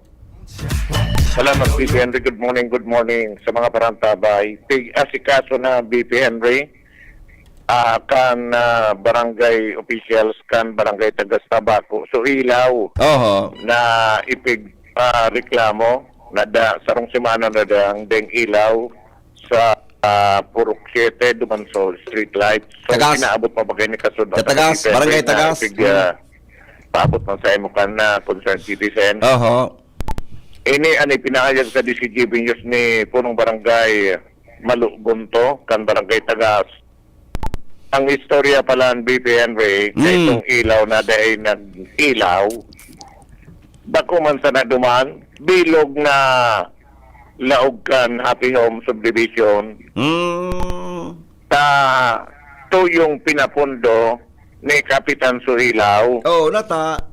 Salamat, B P Henry. Good morning, good morning sa mga parantabay. Pig-asikaso na, B P Henry, ah, kan ah, barangay officials, kan barangay Tagas Tabaco. So, ilaw Oho. na ipig ah, reklamo na da, sarong semana na dang deng ilaw sa ah, Purok siete, duman sa street light. So, Tagas. Inaabot pa ba kayo ni Kasud? Sa Tagas, Barangay Tagas. Pig, ah, paabot man sa imo kan na concerned citizen. Oho. Ini ang ipinahayag sa D C G B News ni Punong Barangay Malugonto, kan Barangay Tagas. Ang istorya pala ng B P N Ray, Mm. itong ilaw na dahil nag-ilaw, bako man sa naduman, bilog na laog kan Happy Home Subdivision, Mm. ta tuyong pinapundo ni Kapitan Suhilaw. Oh, nata.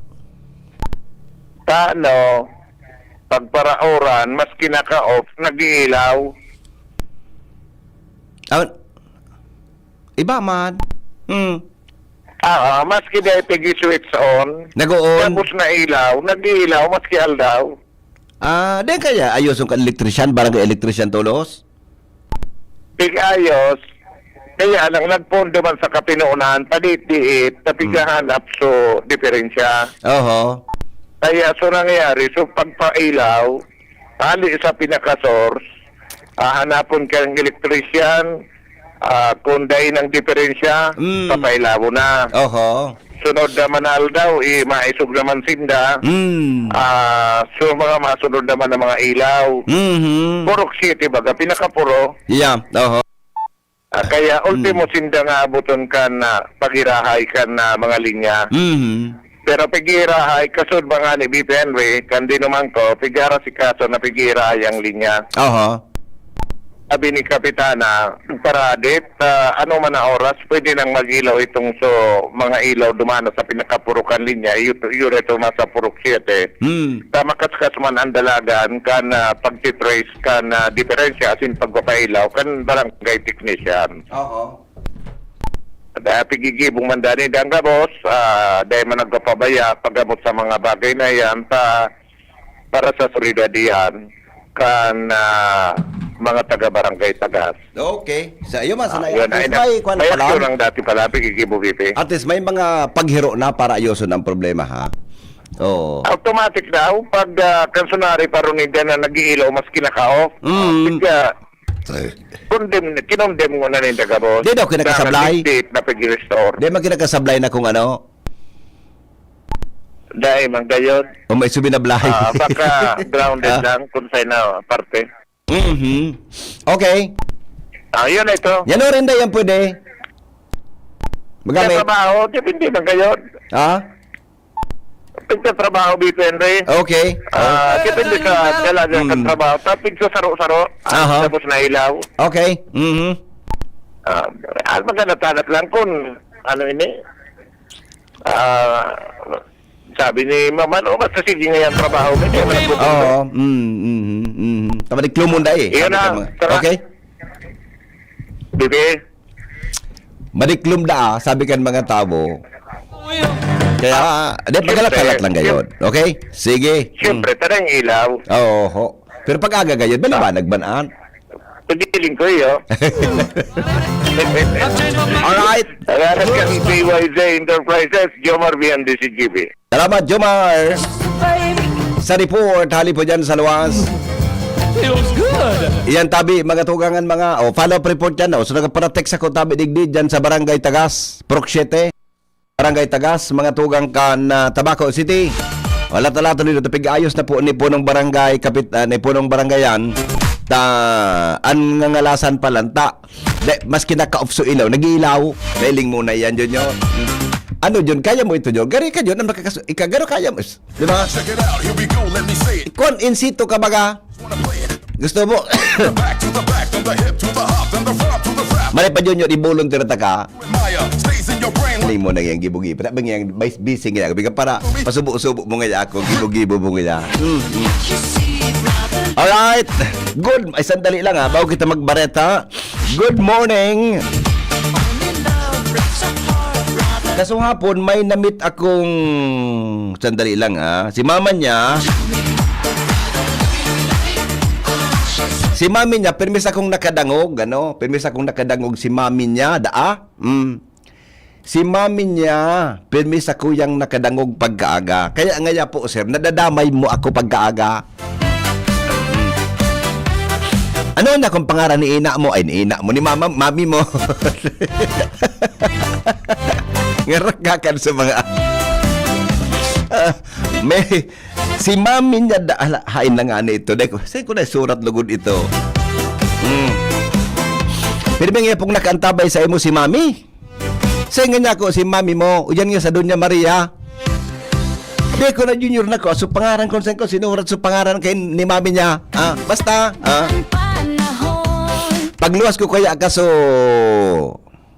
Tano, pagparaoran, mas kinaka-off, nag-iilaw. Ah, iba man. Hmm. Ah, maski dahil pigi-switch on, Nag-o-on. Tapos na ilaw, nag-iilaw, maski aldaw. Ah, di kaya ayos ang electrician, barangay electrician tulos? Pig-ayos, kaya lang nagpondo man sa kapinuunahan, padiit-diit, tapigahan up so diferensya. Oho. Kaya so nangyayari, so pagpailaw, hali sa pinaka-source, ah, hanapon kang electrician, ah, kung dahil ng diferensya, Mm. papailawon na. Oho. Sunod naman na aldaw, eh, maisog naman sinda. Mm. Ah, so mga masunod naman ng mga ilaw. Mhm. Purok City baga, pinakapuro. Yeah, oho. Ah, kaya ultimo sinda nga abuton kan na pagirahay kan na mga linya. Mhm. Pero pigirahay, kasud mga ni B P N Ray, kan dinuman ko, pigara si kaso na pigirahay ang linya. Oho. Sabi ni Kapitana, paradit, ah, ano man na oras, pwede nang mag-ilaw itong so, mga ilaw dumana sa pinakapurukan linya, yun, yun ito nasa Purok siete. Hmm. Sa makaskas man ang dalagan, kan ah, pagtitrace, kan ah, diferensya, asin pagpapailaw, kan barangay technician. Oho. Dahil pigigibong man dani, dang gabos, ah, dahil man nagpapabaya, paggamot sa mga bagay na yan, pa, para sa seguridad yan, kan ah, mga taga-barangay Tagas. Okay. Sa iyo man, sa Ah, na yun, ay, may kwan may pala. aksyon ang dati pala, pigigibong, Pipi. At least may mga paghiro na para ayoson ang problema, ha. Oo. Automatic daw, pag ah, kansunari pa ron na nag-iilaw, mas kinaka-off. Mm. Pagka, condemn, kinondemn mo na rin, taga boss. Di daw kinakasablay. Na nag-dictate na pag-restore. Di man kinakasablay na kung ano. Dahil man gayon, O may subinablay. ah, baka grounded Ah. lang kung sa na parte. Mhm. Okay. Ah, yun na ito. Yan o rin, yan pwede. Sa Magamit. trabaho, depende man gayon. Ha? Pagka trabaho, B P N Ray. Okay. Ah, depende sa talaga sa Mm. trabaho. Tapos sa saro-saro, Aha. tapos nailaw. Okay. Mhm. Ah, ah, maghanap-hanap lang kung ano ini. Ah, sabi ni Mama, no, basta sige nga yung trabaho. Hindi naman ako Oo. Mm, mm, mm. Tama, di klumon da eh. Yun Sabi na. ka mga- Tara. Okay. Bibi, Madiklom da, ah, sabi kan mga tao. Kaya, di, pagkalat-kalat lang gayon. Okay? Sige. siyempre, tara yung ilaw. Oo, ho. Pero pag aga gayon, baliwanag man, ah. Pagdiling ko yun. Alright. Alaras kang B Y Z Enterprises, Jomar Vian, D C G B. Salamat, Jomar. Sa report, hali po dyan sa luwas. Feels good. Iyan tabi, mga tugangan, mga, oh, follow-up report yan, oh. So, nagpara-text ako tabi digdi dyan sa Barangay Tagas, Purok siete. Barangay Tagas, mga tugang kan ah, Tabaco City. Wala talaga tuloy na tapig ayos na po ni Punong Barangay, kapit, ah, ni Punong Barangay yan. Ta, an ngangalasan pa lang, ta. De, maski naka-off so ilaw, nag-iilaw. Nailing mo na yan, Junior. Hmm. Ano, Jun? Kaya mo ito, Jun? Gari ka, Jun. Ang makakasu-, ika, garo kaya mo. Di ba? Check it out, here we go, let me say it. Kung in situ ka baga, Wanna play it? Gusto mo? The back to the back, from the hip to the hop, from the front to the front. Mali pa, Junior, i-volunteer ta ka. Maya stays in your brain. Hindi mo na yung gibo-gibo. Sabi nga, bis-, busy nga. Sabi ka, para pasubo-subo mo nga ako, gibo-gibo mo nga. Mm, mm. Alright. Good. Ay, sandali lang ha. Bago kita magbareta. Good morning. Kaso hapon, may namit akong, sandali lang ha. Si mama niya, si mami niya, pirmi sa kong nakadangog, ano? Pirmi sa kong nakadangog si mami niya, daa? Mm. Si mami niya, pirmi sa kuyang nakadangog pagkaaga. Kaya ngaya po, sir, nadadamay mo ako pagkaaga. Mm. Ano na kung pangaran ni ina mo? Ay, ni ina mo, ni mama, mami mo. Ngarakakan sa mga, ah, may, si mami niya, da-, hala, hain na nga na ito. Dahil ko, saan ko na surat lugod ito? Hmm. Pirmi nga pong nakaantabay sa imo si mami. Sa nga niya ako, si mami mo, uyan nga sa Doña Maria. Di ko na, Junior, na ko, so pangaran ko, saan ko sinurat so pangaran kay ni mami niya. Ah, basta, ah. Pagluwas ko kaya kaso,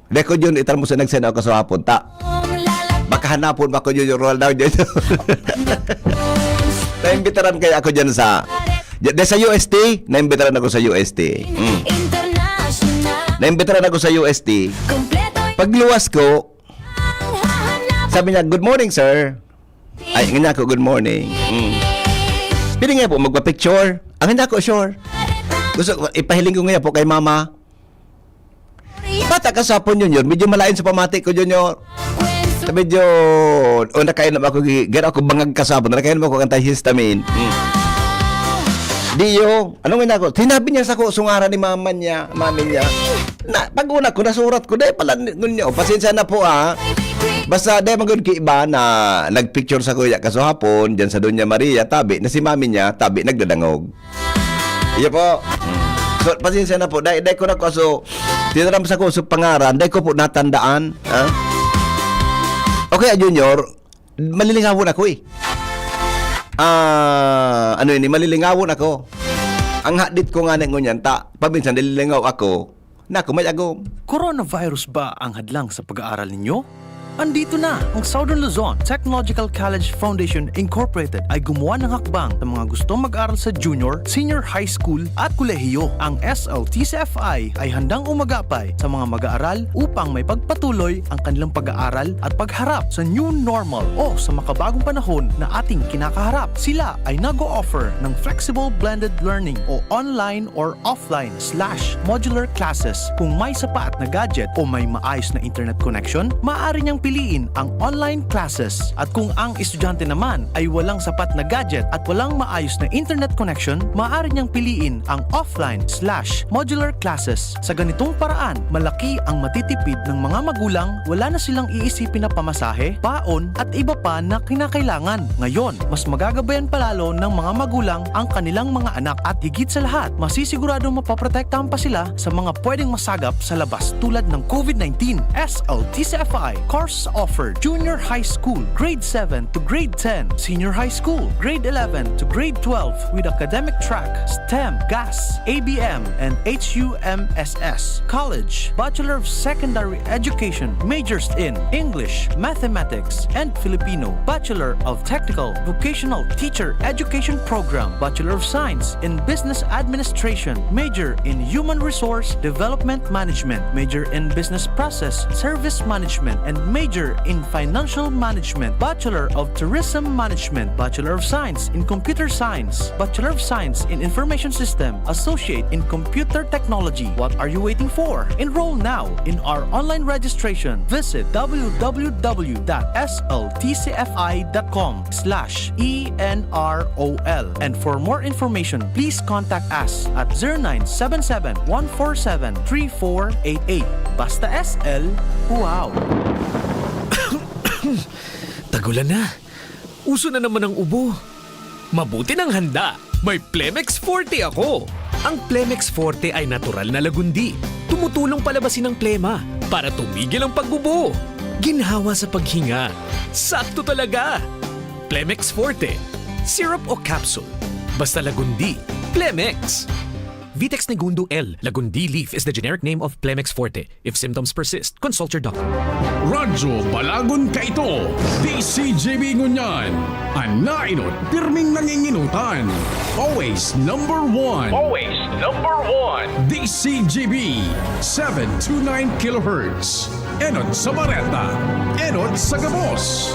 di ko, Jun, itar mo sa nagsenaw kaso hapon, ta. Baka hanapon pa ko, Junior, Ronaldo, Junior. Naimbitaran kaya ako dyan sa, dyan sa U S T, naimbitaran ako sa U S T. Mm. Naimbitaran ako sa U S T. Pagluwas ko, sabi niya, "Good morning, sir." Ay, nga ako, "Good morning." Mm. Pwede nga po magpa-picture. Ang nga ako, "Sure." Gusto, ipahiling ko nga po kay mama. Bata ka sa hapon, Junior. Medyo malain sa pamati ko, Junior. Sa medyo, o nakainom ako, gi-, garo ako bangag ka sa hapon, nakainom ako antihistamine. Mm. Diyo, ano nga ako? Sinabi niya sa ko, sungaran ni mama niya, mami niya. Na, pag una ko, nasurat ko, dahil pala ni-, ngunyo, pasensya na po, ah. Basta, dahil magod ki iba na nagpicture sa kuya kaso hapon, dyan sa Doña Maria, tabi, na si mami niya, tabi, nagdadangog. Iyo po. So, pasensya na po, dahil, dahil ko na ko, so, tinaram sa ko, so, pangaran, dahil ko po natandaan, ha? Okay, ah, Junior, malilingawon ako, eh. Ah, ano ini, malilingawon ako. Ang hadit ko nga na ngunyan, ta, paminsan nalilingaw ako, naku, may agom. Coronavirus ba ang hadlang sa pag-aaral ninyo? Andito na! Ang Southern Luzon Technological College Foundation Incorporated ay gumawa ng hakbang sa mga gustong mag-aral sa junior, senior high school at kolehiyo. Ang S L T C F I ay handang umagapay sa mga mag-aaral upang maipagpatuloy ang kanilang pag-aaral at pagharap sa new normal o sa makabagong panahon na ating kinakaharap. Sila ay nag-o-offer ng flexible blended learning o online or offline slash modular classes. Kung may sapat na gadget o may maayos na internet connection, maaari niyang piliin ang online classes. At kung ang estudyante naman ay walang sapat na gadget at walang maayos na internet connection, maaari niyang piliin ang offline slash modular classes. Sa ganitong paraan, malaki ang matitipid ng mga magulang, wala na silang iisipin na pamasahe, baon, at iba pa na kinakailangan. Ngayon, mas magagabayan pa lalo ng mga magulang ang kanilang mga anak at higit sa lahat, masisiguradong mapoprotektahan pa sila sa mga pwedeng masagap sa labas tulad ng COVID nineteen. S L T C F I course offered: Junior High School, Grade seven to Grade ten, Senior High School, Grade eleven to Grade twelve, with academic track, STEM, GAS, A B M, and H U M S S. College, Bachelor of Secondary Education, majors in English, Mathematics, and Filipino, Bachelor of Technical Vocational Teacher Education Program, Bachelor of Science in Business Administration, major in Human Resource Development Management, major in Business Process Service Management, and major in Financial Management, Bachelor of Tourism Management, Bachelor of Science in Computer Science, Bachelor of Science in Information System, Associate in Computer Technology. What are you waiting for? Enroll now in our online registration. Visit w w w dot s l t c f i dot com slash e n r o l. And for more information, please contact us at zero nine seven seven, one four seven, three four eight eight. Basta S L, wow! Tagulan na. Uso na naman ang ubo. Mabuti nang handa. May Plemex Forte ako. Ang Plemex Forte ay natural na lagundi. Tumutulong palabasin ang plema para tumigil ang pagbubo. Ginhawa sa paghinga. Sakto talaga! Plemex Forte. Syrup o capsule. Basta lagundi. Plemex! Vitex Negundo L. Lagundi leaf is the generic name of Plemex Forte. If symptoms persist, consult your doctor. Radyo Balagon kaito, D C G B ngunyan. An nainot, pirming nanginginutan. Always number one. Always number one. D C G B, seven two nine kilohertz. Enot sa bareta, enot sa gabos.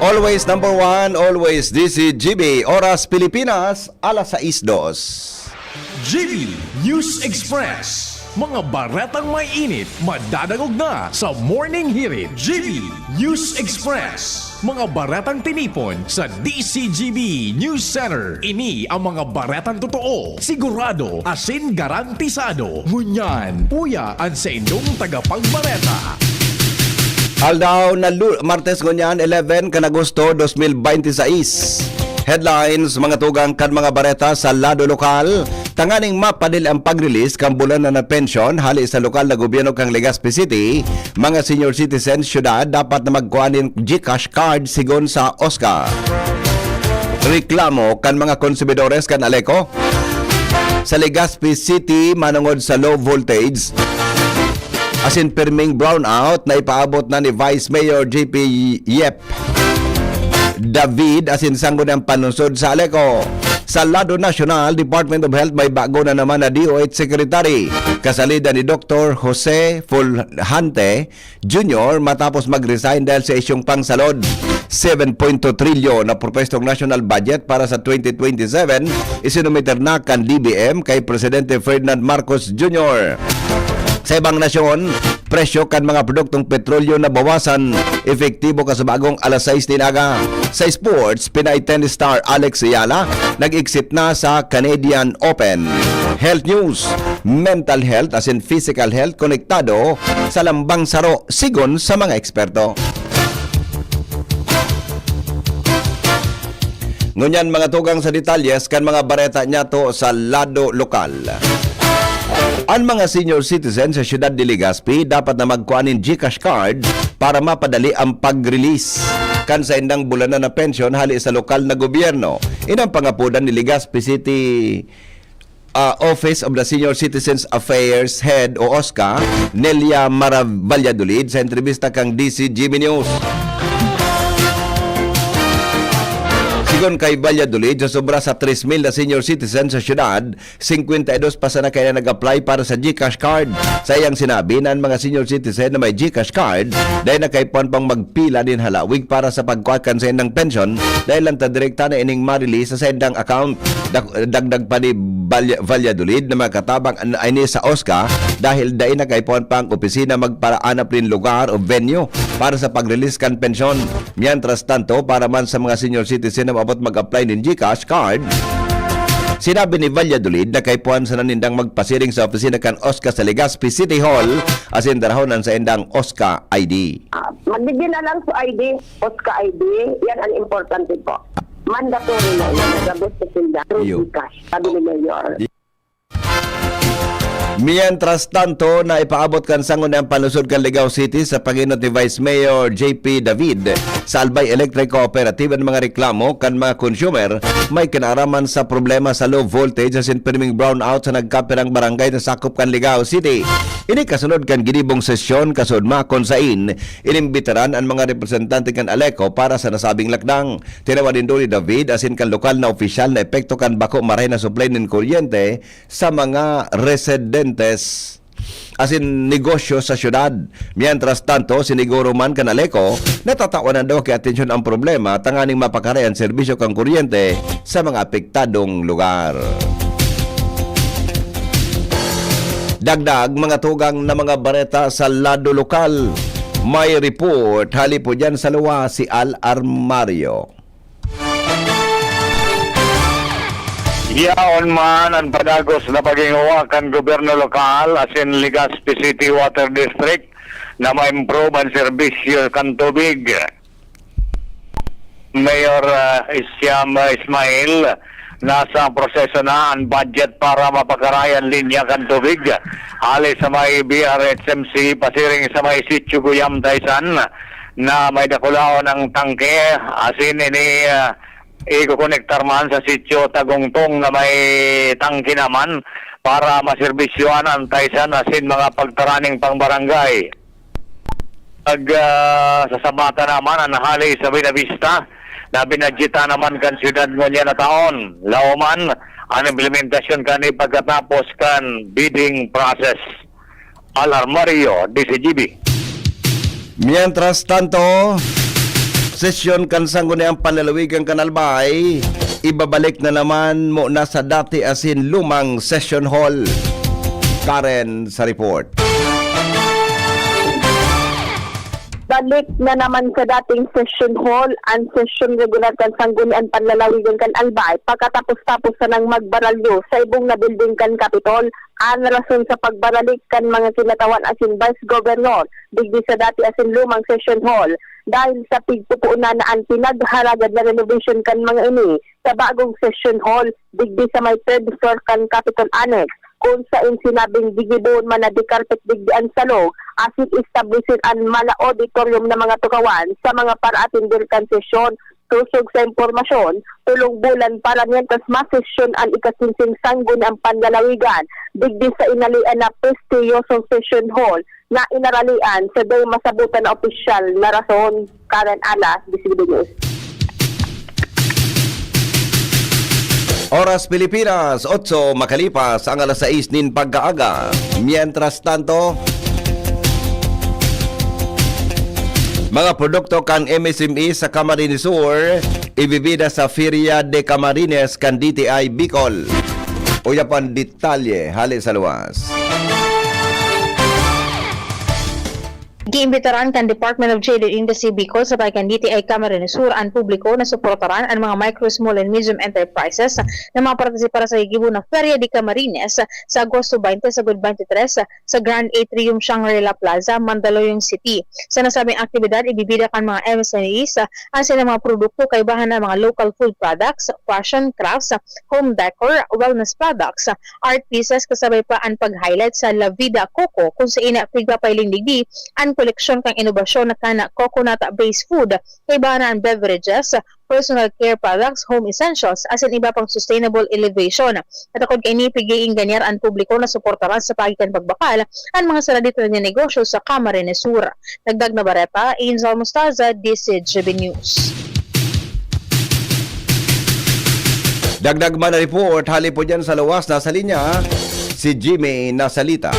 Always number one, always D C G B. Oras Pilipinas, alas sais dos. G B News Express. Mga baretang may init, madadangog na sa Morning Hirit. G B News Express. Mga baretang tinipon sa D C G B News Center. Ini ang mga baretang totoo, sigurado, asin garantisado. Ngunyan, uya an saindong tagapagbareta. Aldaw na Lu-, Martes ngunyan, eleven kan Agosto, dos mil bente seis. Headlines, mga tugang kan mga bareta sa lado lokal. Tanganing mapadali ang pag-release kan bulanan na pensyon hali sa lokal na gobyerno kan Legazpi City, mga senior citizen syudad dapat na magkua nin GCash card, sigon sa OSCA. Reklamo kan mga konsumidores kan Aleco. Sa Legazpi City, manongod sa low voltage, asin pirming brownout na ipaabot na ni Vice Mayor J P Yep David asin sangguniang panlungsod sa Aleco. Sa lado nasyonal, Department of Health may bago na naman na D O H Secretary. Kasalida ni Doktor Jose Fulhante Junior matapos mag-resign dahil sa isyung pangsalod. Seven point two trilyon na propwestong national budget para sa twenty twenty-seven, isinumiter na kan D B M kay Presidente Ferdinand Marcos Junior. Sa ibang nasyon, presyo kan mga produktong petrolyo nabawasan, epektibo kan sa bagong alas sais nin aga. Sa sports, Pinay tennis star Alex Ayala nag-exit na sa Canadian Open. Health news, mental health asin physical health konektado sa lambang saro, sigon sa mga eksperto. Ngunyan, mga tugang sa detalyes kan mga bareta niyato sa lado lokal. An mga senior citizen sa siyudad de Legazpi dapat na magkua nin GCash card para mapadali ang pag-release kan saindang bulanan na pensyon hali sa lokal na gobyerno. Ini an pangapodan ni Legazpi City ah, Office of the Senior Citizens Affairs Head o OSCA, Nelia Mara Valladolid, sa entrevista kan D C G B News. Sigon kay Valladolid, sa sobra sa tres mil na senior citizens sa syudad, singkwenta y dos pa sana kaya nag-apply para sa GCash card. Sa iyang sinabi na an mga senior citizen na may GCash card, dai na kaipuhan pang magpila nin halawig para sa pagkuha kan saindang pensyon, dahil lang ta direkta na ining ma-release sa saindang account. Dak-, dagdag pa ni Valya-, Valladolid na makatabang an-, ay ni sa OSCA dahil dai na kaipuhan pang opisina magparaanap nin lugar o venue para sa pag-release kan pensyon. Mientras tanto, para man sa mga senior citizen na maabot mag-apply nin GCash card, sinabi ni Valladolid na kaipuhan sana nindang magpasiring sa opisina kan OSCA sa Legazpi City Hall asin darahon an saindang OSCA I D. Ah, magbigay na lang sa I D, OSCA I D, yan ang importante po. Mandatory na yan, nagabot sa sila through Iyo. GCash, sabi ni Mayor. Mientras tanto, na ipaabot kan sangguniang panlungsod kan Legao City sa pag-enot ni Vice Mayor J P David sa Albay Electric Cooperative an mga reklamo kan mga consumer may kinaaraman sa problema sa low voltage asin pirming brownout sa nagkapirang barangay na sakop kan Legao City. Ini kasunod kan ginibong sesyon kasuodma kun sain inimbitaran an mga representante kan Aleco para sa nasabing lakdang. Tinawan nindo ni David asin kan lokal na opisyal na epekto kan bako maray na supply nin kuryente sa mga residentes asin negosyo sa syudad. Mientras tanto, siniguro man kan Aleco, natatawan na daw ki atensyon ang problema tanganing mapakaray an serbisyo kan kuryente sa mga apektadong lugar. Dagdag, mga tugang na mga bareta sa lado lokal. May report hali po dyan sa luwa si Al Armario. Yaon man an padagos na paghingowa kan gobyerno lokal asin Legazpi City Water District na ma-improve an serbisyo kan tubig. Mayor, ah, Isyam Ismail Nasa proseso na an budget para mapakaray an linya kan tubig hali sa may B R H M C pasiring sa may Sitio Guyam, Taysan, na may dakulaon ang tangke, asin ini, ah, ikokonektar man sa Sitio Tagungtong na may tangke naman para maserbisyohan an Taysan asin mga pagtaraning pangbarangay. Pag, ah, sa Sabata naman, an hali sa Buenavista na binadyetan naman kan siyudad ngunyan na taon. Laoman an implementasyon kani pagkatapos kan bidding process. Alarmario, D C G B. Mientras tanto, sesyon kan Sangguniang Panlalawigan kan Albay, ibabalik na naman muna sa dati asin lumang session hall. Karen sa report. Balik na naman sa dating session hall an sesyon regular kan Sangguniang Panlalawigan kan Albay pagkatapos-tapos sanang magbaralyo sa ibong na building kan Capitol. An rason sa pagbabalik kan mga kinatawan asin Vice Governor digdi sa dati asin lumang session hall dahil sa pigpupuonan na an pinagharagad na renovation kan mga ini sa bagong session hall digdi sa may third floor kan Capitol Annex, kun saen sinabing gigibohon man na decarpet digdi an salog asin establisir an mala auditorium na mga tukawan sa mga paraatender kan sesyon. Tusog sa impormasyon, tolong bulan para mientras masesyon an ika-kinseng Sangguniang Panlalawigan digdi sa inalian na prestiyosong session hall na inaralian sa dai masabotan na opisyal na rason. Karen Alas, D C B News. Oras Pilipinas, otso makalipas ang alas sais nin pagkaaga. Mientras tanto, mga produkto kan M S M E sa Camarines Sur, ibibida sa Feria de Camarines kan D T I Bicol. Uya pa an detalye hale sa luwas. Giimbitaran kan Department of Trade and Industry Bicol sabay kan D T I Camarines Sur an publiko na suportaran an mga micro, small and medium enterprises na mapartisipar sa gigibo na Feria de Camarines sa Agosto twenty sagkod twenty-three sa Grand Atrium Shangri-La Plaza, Mandaluyong City. Sa nasabing aktibidad, ibibida kan mga M S M Es an saindang mga produkto kaibahan na mga local food products, fashion, crafts, home decor, wellness products, art pieces kasabay pa an pag-highlight sa La Vida Coco, kun saen pigpapahiling digdi an koleksyon kan inobasyon na kan coconut-based food, kaibahan na an beverages, personal care products, home essentials, asin iba pang sustainable innovation. Natakod kaini, pig-iingganyar an publiko na suportaran sa paagi kan pagbakal an mga saradit na negosyo sa Camarines Sur. Dagdag na bareta, Angel Mostaza, D C G B News. Dagdag man na report, hali po dyan sa luwas, nasa linya, si Jimmy Nasalita.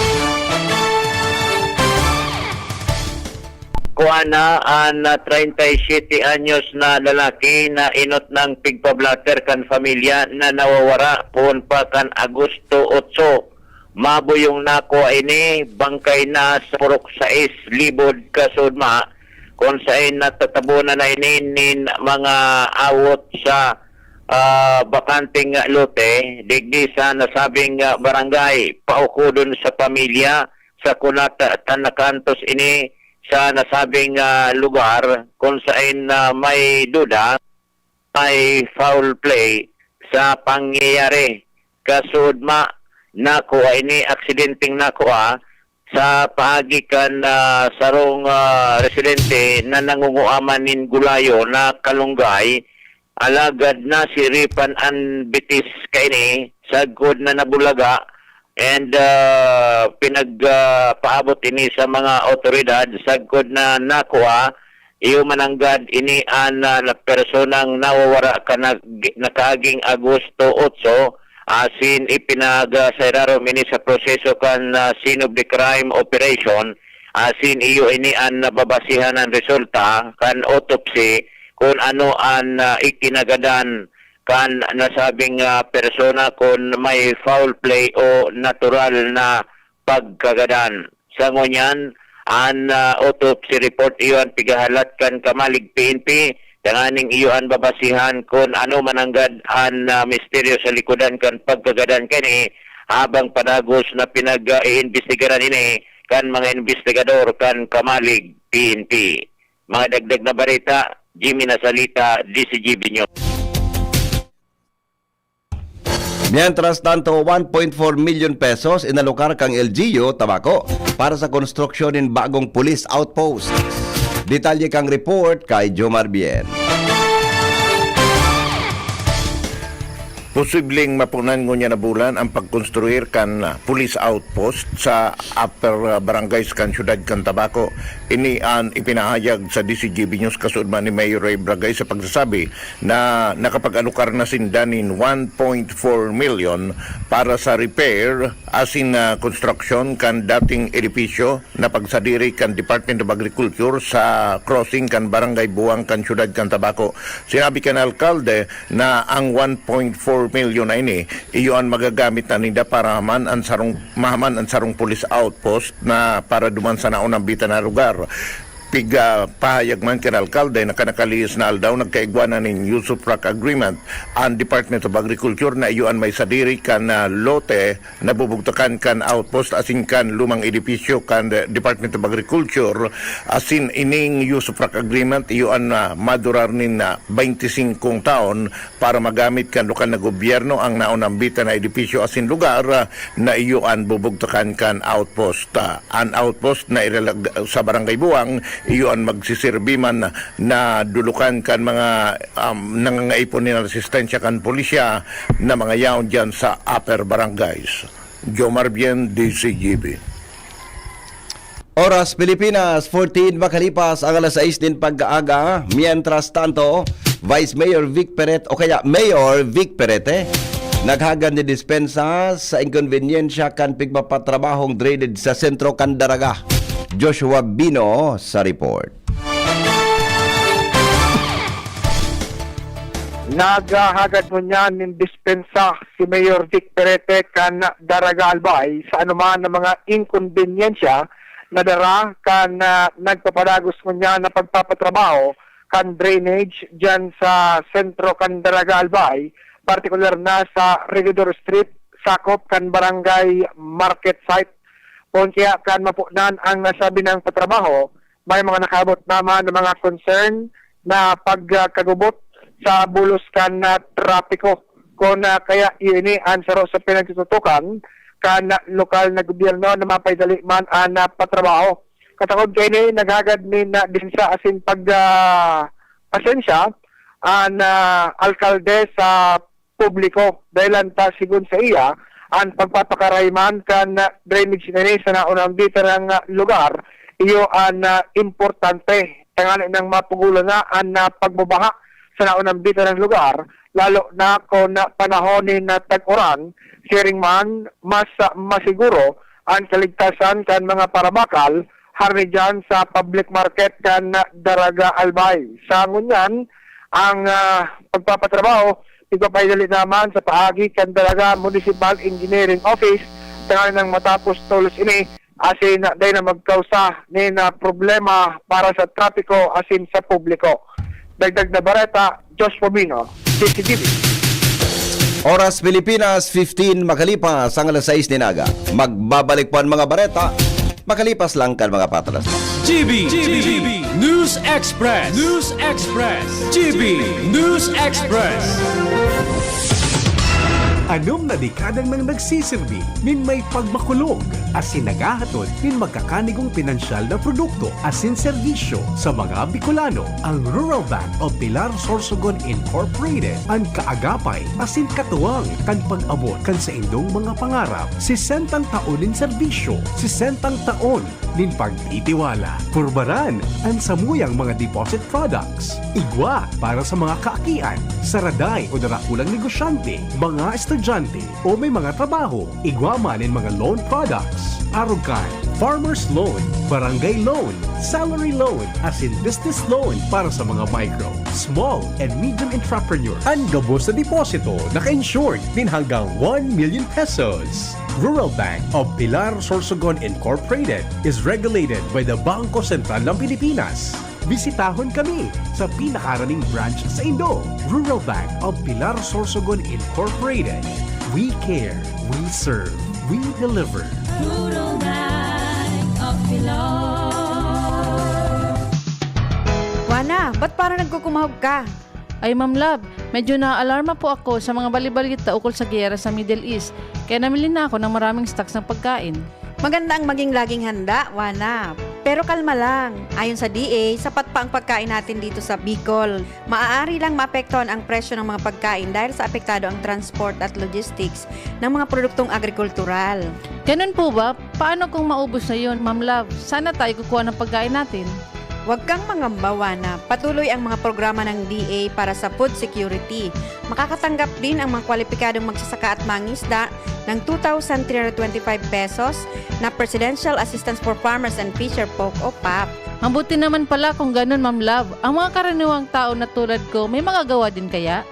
Kuha na an, ah, treinta y siete anyos na lalaki na inot ng pigpa-blotter kan pamilya na nawawara poon pa kan Agosto otso. Mabuyong nakua ini, bangkay na sa Purok sais, Libod, Kasudma, kun saen natatabonan na ini nin mga awot sa, ah, bakanteng lote digdi sa nasabing, ah, barangay. Paukodon sa pamilya, sa kunat ta nakaantos ini sa nasabing, ah, lugar, kun saen na may duda, may foul play sa pangyayari. Kasudma, nakua ini, aksidenteng nakua sa paagi kan, ah, sarong, ah, residente na nangunguaman nin gulayo na kalunggay, alagad nasiripan an bitis kaini sagkod na nabulaga and, ah, pinag, ah, paabot ini sa mga awtoridad sagkod na nakua. Iyo mananggad ini an, ah, na personang nawawara kan nag-, nakaaging Agosto otso, asin ipinag, ah, sa irarom ini sa proseso kan, ah, scene of the crime operation, asin iyo ini an nababasihan an resulta kan autopsy kun ano an, ah, ikinagadan kan nasabing, ah, persona, kun may foul play o natural na pagkagadan. Sa ngunyan, an, ah, autopsy report iyo an pigahalat kan Kamalig P N P, tanganing iyo an babasihan kun ano mananggad an, ah, misteryo sa likodan kan pagkagadan kani, habang padagos na pinag-iimbestigaran ini kan mga imbestigador kan Kamalig P N P. Mga dagdag na bareta, Jimmy Nasalita, D C G B News. Mientras tanto, one point four milyon pesos inalokar kan L G U Tabaco para sa konstruksyon nin bagong police outpost. Detalye kan report kay Jomar Bien. Posibleng mapunan ngunyan na bulan ang pagkonstruir kan, ah, police outpost sa Upper, ah, Barangays kan siyudad kan Tabaco. Ini an ipinahayag sa D Z G B News kasuodma ni Mayor Ray Bragay sa pagsasabi na nakapag-alokar na sinda nin one point four million para sa repair asin, ah, konstruksyon kan dating edipisyo na pagsadiri kan Department of Agriculture sa crossing kan Barangay Buwang kan siyudad kan Tabaco. Sinabi kan alkalde na ang one point four million na ini, iyo an magagamit na ninda para man an sarong, mahaman an sarong police outpost na para duman sa naunambitan na lugar. Pig, ah, pahayag man kan alkalde na kan nakalihis na aldaw nagkaigwa na nin use of rock agreement an Department of Agriculture na iyo an may sadiri kan, ah, lote na bubugtakan kan outpost asin kan lumang edipisyo kan Department of Agriculture, asin ining use of rock agreement iyo an, ah, madurar nin, ah, baynti singkong taon para magamit kan lokal na gobyerno ang naunambitan na edipisyo asin lugar, ah, na iyo an bubugtakan kan outpost. Ah, an outpost na iralag-, sa Barangay Buwang, iyo an magsisirbi man na dulukan kan mga, um, nangangaipo nin asistensya kan pulisya na mga yaon diyan sa Upper Barangays. Jomar Bien, D Z G B. Oras Pilipinas, fourteen makalipas ang alas sais nin pag-aaga. Mientras tanto, Vice Mayor Vic Peret o kaya Mayor Vic Perete naghagad ni dispensa sa inkonbeniensya kan pigpapatrabahong drainage sa sentro kan Daraga. Joshua Bino sa report. Naghahagad ngunyan nin dispensa si Mayor Vic Perete kan Daraga Albay sa anoman na mga inkonbeniensya na dara kan, ah, nagpapadagos ngunyan na pagpapatrabaho kan drainage diyan sa sentro kan Daraga Albay, partikular na sa Regidor Street, sakop kan Barangay Market Site. Poon kaya kan mapunan ang nasabi ng patrabaho, may mga nakaabot naman ng mga concern na pagkagubot sa bulos kan, ah, trapiko. Kun, ah, kaya iyo ini an saro sa pinagtututukan kan lokal na gobyerno na mapaidali man an, ah, patrabaho. Katakod kaini, naghagad nin, ah, dispensa asin pag, ah, pasensya an, ah, alkalde sa publiko. Dahilan ta, sigon sa iya, an pagpapakaray man kan drainage na ini sa naunang bitarang lugar, iyo an, ah, importante tanganing mapugulan na an, ah, pagbabaha sa naunang bitarang lugar, lalo na kun panahon nin tag-uran. Siring man, mas, ah, masiguro an kaligtasan kan mga parabakal harani diyan sa public market kan Daraga Albay. Sa ngunyan, ang, ah, pagpapatrabaho igpapaidali naman sa paagi kan Daraga Municipal Engineering Office tanganing matapos tolos ini, asin dai na magkausa nin, ah, problema para sa trapiko asin sa publiko. Dagdag na bareta, Josh Pomino, D Z G B. Oras Pilipinas, fifteen makalipas ang alas sais nin aga. Magbabalik po ang mga bareta makalipas lang kan mga patas. G B, G B, News Express. News Express. G B News Express. Anom na dekada nang nagsisirbi nin may pagmakulog asin naghahatod nin magkakanigong pinansyal na produkto asin serbisyo sa mga Bicolano. Ang Rural Bank of Pilar Sorsogon Incorporated an kaagapay asin katuwang kan pag-abot kan saindong mga pangarap. Sesentang taon nin serbisyo, sesentang taon nin pagtitiwala. Purbaran an samuyang mga deposit products, igwa para sa mga kaakian, saraday o darakulang negosyante, mga estudyante o may mga trabaho, igwa man nin mga loan products, arog kan farmer's loan, barangay loan, salary loan, asin business loan para sa mga micro, small, and medium entrepreneur. An gabos na deposito naka-insured nin hanggang one million pesos. Rural Bank of Pilar Sorsogon Incorporated is regulated by the Bangko Sentral ng Pilipinas. Bisitahon kami sa pinakaharaning branch saindo. Rural Bank of Pilar Sorsogon Incorporated. We care, we serve, we deliver. Rural Bank of Pilar. Juana, ba't parang nagkukumahog ka? Ay, Ma'am Love, medyo naaalarma po ako sa mga balibalita ukol sa giyera sa Middle East, kaya namili na ako ng maraming stocks ng pagkain. Maganda ang maging laging handa, Wana. Pero kalma lang. Ayon sa D A, sapat pa ang pagkain natin dito sa Bicol. Maaari lang maapektuhan ang presyo ng mga pagkain dahil sa apektado ang transport at logistics ng mga produktong agrikultural. Ganun po ba? Paano kung maubos na yun, Ma'am Love? Saan na tayo kukuha ng pagkain natin? Huwag kang mangamba, Wana. Patuloy ang mga programa ng D A para sa food security. Makakatanggap din ang mga kwalipikadong magsasaka at mangisda ng two thousand three hundred twenty-five pesos na Presidential Assistance for Farmers and Fisher Folk o pap. Mabuti naman pala kung ganun, Ma'am Love. Ang mga karaniwang tao na tulad ko, may magagawa din kaya?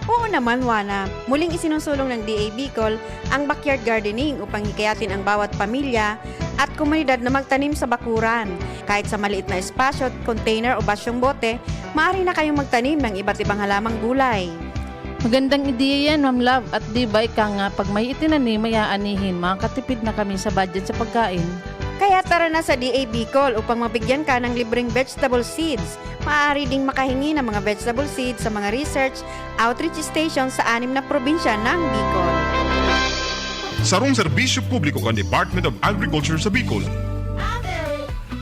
Oo naman, Wana. Muling isinusulong ng D A Bicol ang backyard gardening upang hikayatin ang bawat pamilya at komunidad na magtanim sa bakuran. Kahit sa maliit na espasyo, container o basyong bote, maaari na kayong magtanim ng iba't ibang halamang gulay. Magandang ideya yan, Ma'am Love. At di ba ika nga, pag may itinanim, may aanihin, makakatipid na kami sa budget sa pagkain. Kaya tara na sa D A Bicol upang mabigyan ka ng libreng vegetable seeds. Maaari ding makahingi ng mga vegetable seeds sa mga research outreach station sa anim na probinsya ng Bicol. Sarong serbisyo publiko kan Department of Agriculture sa Bicol.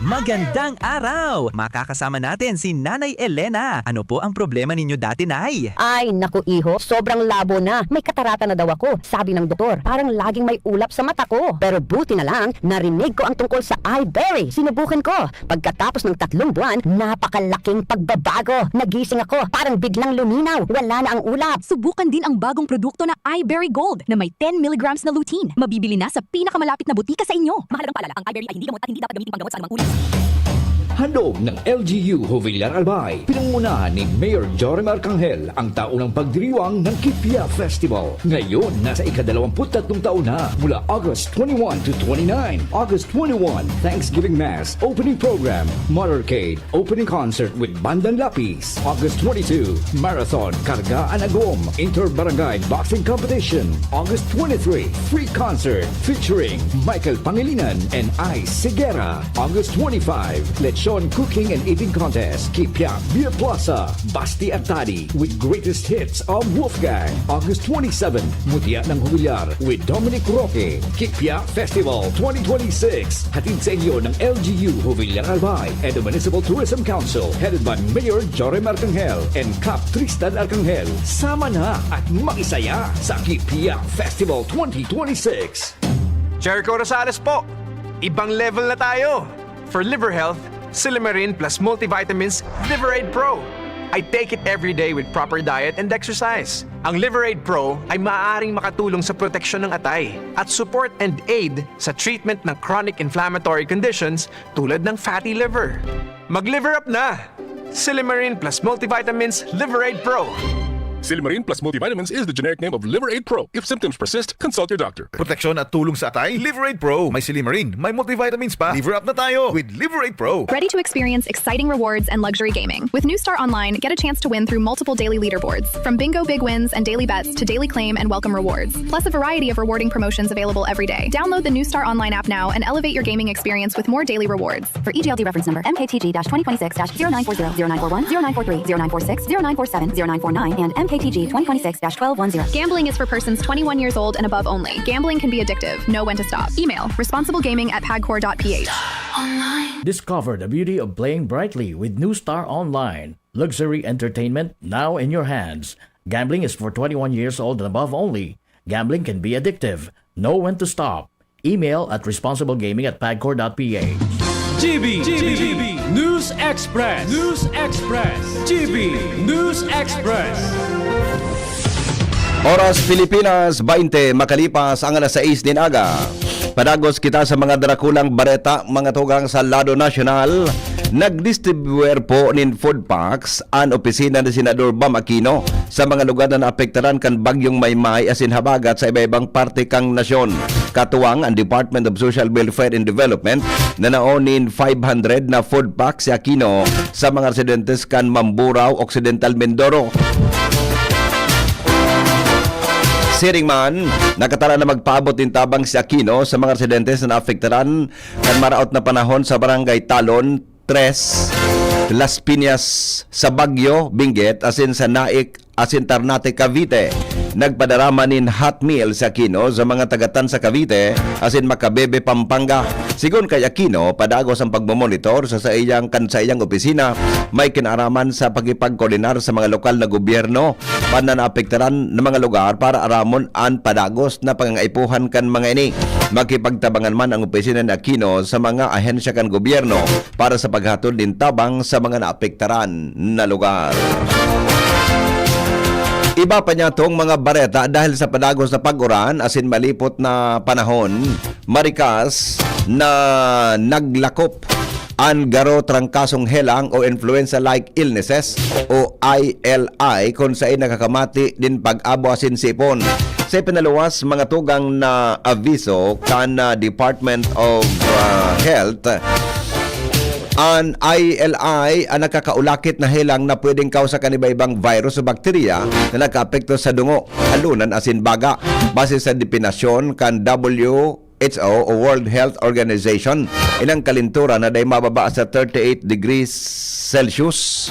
Magandang araw! Makakasama natin si Nanay Elena. Ano po ang problema ninyo dati, Nay? Ay, naku iho, sobrang labo na. May katarata na daw ako. Sabi ng doktor, parang laging may ulap sa mata ko. Pero buti na lang, narinig ko ang tungkol sa iBerry. Sinubukan ko. Pagkatapos ng tatlong buwan, napakalaking pagbabago. Nagising ako, parang biglang luminaw. Wala na ang ulap. Subukan din ang bagong produkto na iBerry Gold na may ten milligrams na lutein. Mabibili na sa pinakamalapit na butika sa inyo. Mahalagang paalala, ang iBerry ay hindi gamot at hindi dapat gamitin panggamot sa anumang uri. Handog ng L G U Jovillar Albay, pinangunahan ni Mayor Jorim Arcangel, ang taunang pagdiriwang ng Kipia Festival. Ngayon, nasa ikadalawamput tatlong taon na, mula August twenty-one to twenty-nine. August twenty-one, Thanksgiving Mass, Opening Program, Motorcade, Opening Concert with Bandang Lapis. August twenty-two, Marathon Karga an Agom Inter-Barangay Boxing Competition. August twenty-three, Free Concert featuring Michael Pangilinan and Ice Sigera. August twenty-five, Lechon Cooking and Eating Contest, Kipia Beer Plaza, Basti Artadi with Greatest Hits of Wolfgang. August twenty-seven, Mutya ng Jovillar with Dominic Roque. Kipia Festival twenty twenty-six, hatid sa inyo ng L G U Jovillar Albay and the Municipal Tourism Council, headed by Mayor Jorim Arcangel and Cap Tristan Arcangel. Sama na at makisaya sa Kipia Festival twenty twenty-six. Jericho Rosales po! Ibang level na tayo! For liver health, Silimarin plus multivitamins Liver Aid Pro. I take it every day with proper diet and exercise. Ang Liver Aid Pro ay maaaring makatulong sa proteksyon ng atay at support and aid sa treatment ng chronic inflammatory conditions tulad ng fatty liver. Mag-liver up na! Silimarin plus multivitamins Liver Aid Pro. Silimarin plus multivitamins is the generic name of Liver Aid Pro. If symptoms persist, consult your doctor. Proteksyon at tulong sa atay, Liver Aid Pro. May silimarin, may multivitamins pa. Liver up na tayo with Liver Aid Pro. Ready to experience exciting rewards and luxury gaming? With New Star Online, get a chance to win through multiple daily leaderboards, from bingo big wins and daily bets to daily claim and welcome rewards, plus a variety of rewarding promotions available every day. Download the New Star Online app now and elevate your gaming experience with more daily rewards. For E G L D reference number, M K T G dash twenty twenty-six dash zero nine four zero, zero nine four one, zero nine four three, zero nine four six, zero nine four seven, zero nine four nine, and M K T G twenty twenty-six dash twelve one zero. Gambling is for persons twenty-one years old and above only. Gambling can be addictive. Know when to stop. Email responsiblegaming at pagcor dot p h. Discover the beauty of playing brightly with New Star Online. Luxury entertainment now in your hands. Gambling is for twenty-one years old and above only. Gambling can be addictive. Know when to stop. Email at responsiblegaming at pagcor dot p h. G B, G B, News Express, News Express, G B, News Express. Oras Pilipinas, baynte makalipas ang alas sais nin aga. Padagos kita sa mga drakulang bareta, mga tugang sa lado nasyonal. Nagdistribuer po nin food packs an opisina ni Senador Bam Aquino sa mga lugar na naapektaran kan Bagyong Maymay asin habagat sa iba-ibang parte kan nasyon. Katuwang an Department of Social Welfare and Development na nao nin five hundred na food pack si Aquino sa mga residentes kan Mamburao, Occidental Mindoro. Siring man, nakatara na magpaabot nin tabang si Aquino sa mga residentes na naapektaran kan maraot na panahon sa Barangay Talon, tres, Las Piñas sa Baguio, Benguet, asin sa Naic asin Ternate, Cavite. Nagpadara man nin hot meal si Aquino sa mga taga-Tanza, Cavite, asin Macabebe, Pampanga. Sigon kay Aquino, padagos ang pagmomonitor sa saiyang, kan saiyang opisina, may kinaaraman sa pakipagkoordinar sa mga lokal na gobyerno, pananaapektaran na mga lugar para aramon an padagos na pangangaipuhan kan mga ini. Makipagtabangan man ang opisina ni Aquino sa mga ahensya kan gobyerno para sa paghatod nin tabang sa mga naapektaran na lugar. Iba pa niya tong mga bareta dahil sa padagos na pag-uran asin malipot na panahon, marikas na naglakop an garo trangkasong helang o influenza-like illnesses o I L I, kun saen nakakamatay nin pag-abo asin sipon. Sa ipinaluwas mga tugang na abiso kan, ah, Department of, ah, Health, an I L I an nakakaulakit na helang na pwedeng kausa kan iba-ibang virus o bakterya na nakaapekto sa dungo, halunan asin baga. Base sa depinisyon kan W H O o World Health Organization, inang kalinturan na dai mababa sa thirty-eight degrees Celsius.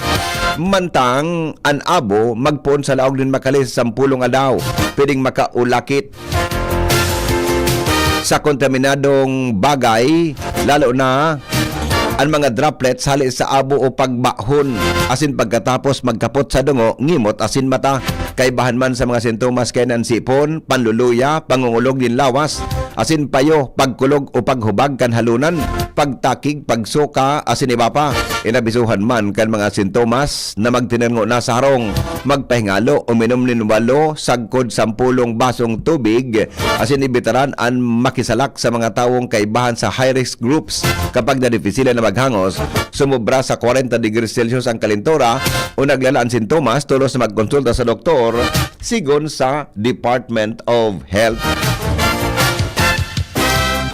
Mantang an abo magpoon sa laog nin makali sa sampulong aldaw, pwedeng makaulakit sa kontaminadong bagay, lalo na an mga droplets hali sa abo o pagbahon, asin pagkatapos magkapot sa dungo, ngimot asin mata. Kaibahan man sa mga sintomas kaiyan an sipon, panluluya, pangungulog nin lawas, asin payo, pagkulog o paghubag kan halunan, pagtakig, pagsuka, asin iba pa. Inabisuhan man kan mga sintomas na magtinirngo na sa harong, magpahingalo, uminom nin walo sagkod sampulong basong tubig, asin ibitaran an makisalak sa mga tawong kaibahan sa high-risk groups kapag nadipisilan na maghangos, sumobra sa kwarenta degrees Celsius ang kalintura o naglala an sintomas, tolos na magkonsulta sa doktor, sigon sa Department of Health.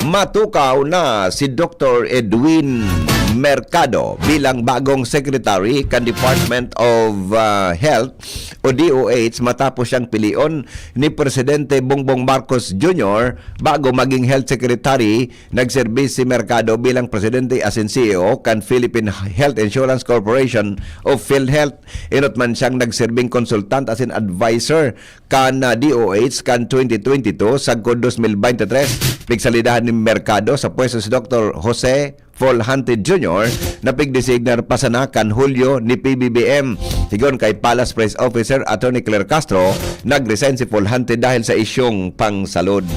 Matukaw na si Doktor Edwin Mercado bilang bagong secretary kan Department of, ah, Health o D O H matapos siyang pilion ni Presidente Bongbong Marcos Junior bago maging health secretary. Nagserbi si Mercado bilang presidente asin C E O kan Philippine Health Insurance Corporation o PhilHealth. Enot man siyang nagserbing konsultant asin adviser kan, ah, D O H kan twenty twenty-two sagkod dos mil bente tres. Pigsalidahan ni Mercado sa pwesto si Doktor Jose Volhante Junior na pigdesignar pa sana kan Hulyo ni P B B M. Sigon kay Palace Press Officer Attorney Claire Castro, nag-resign si Volhante dahil sa isyung pangsalud.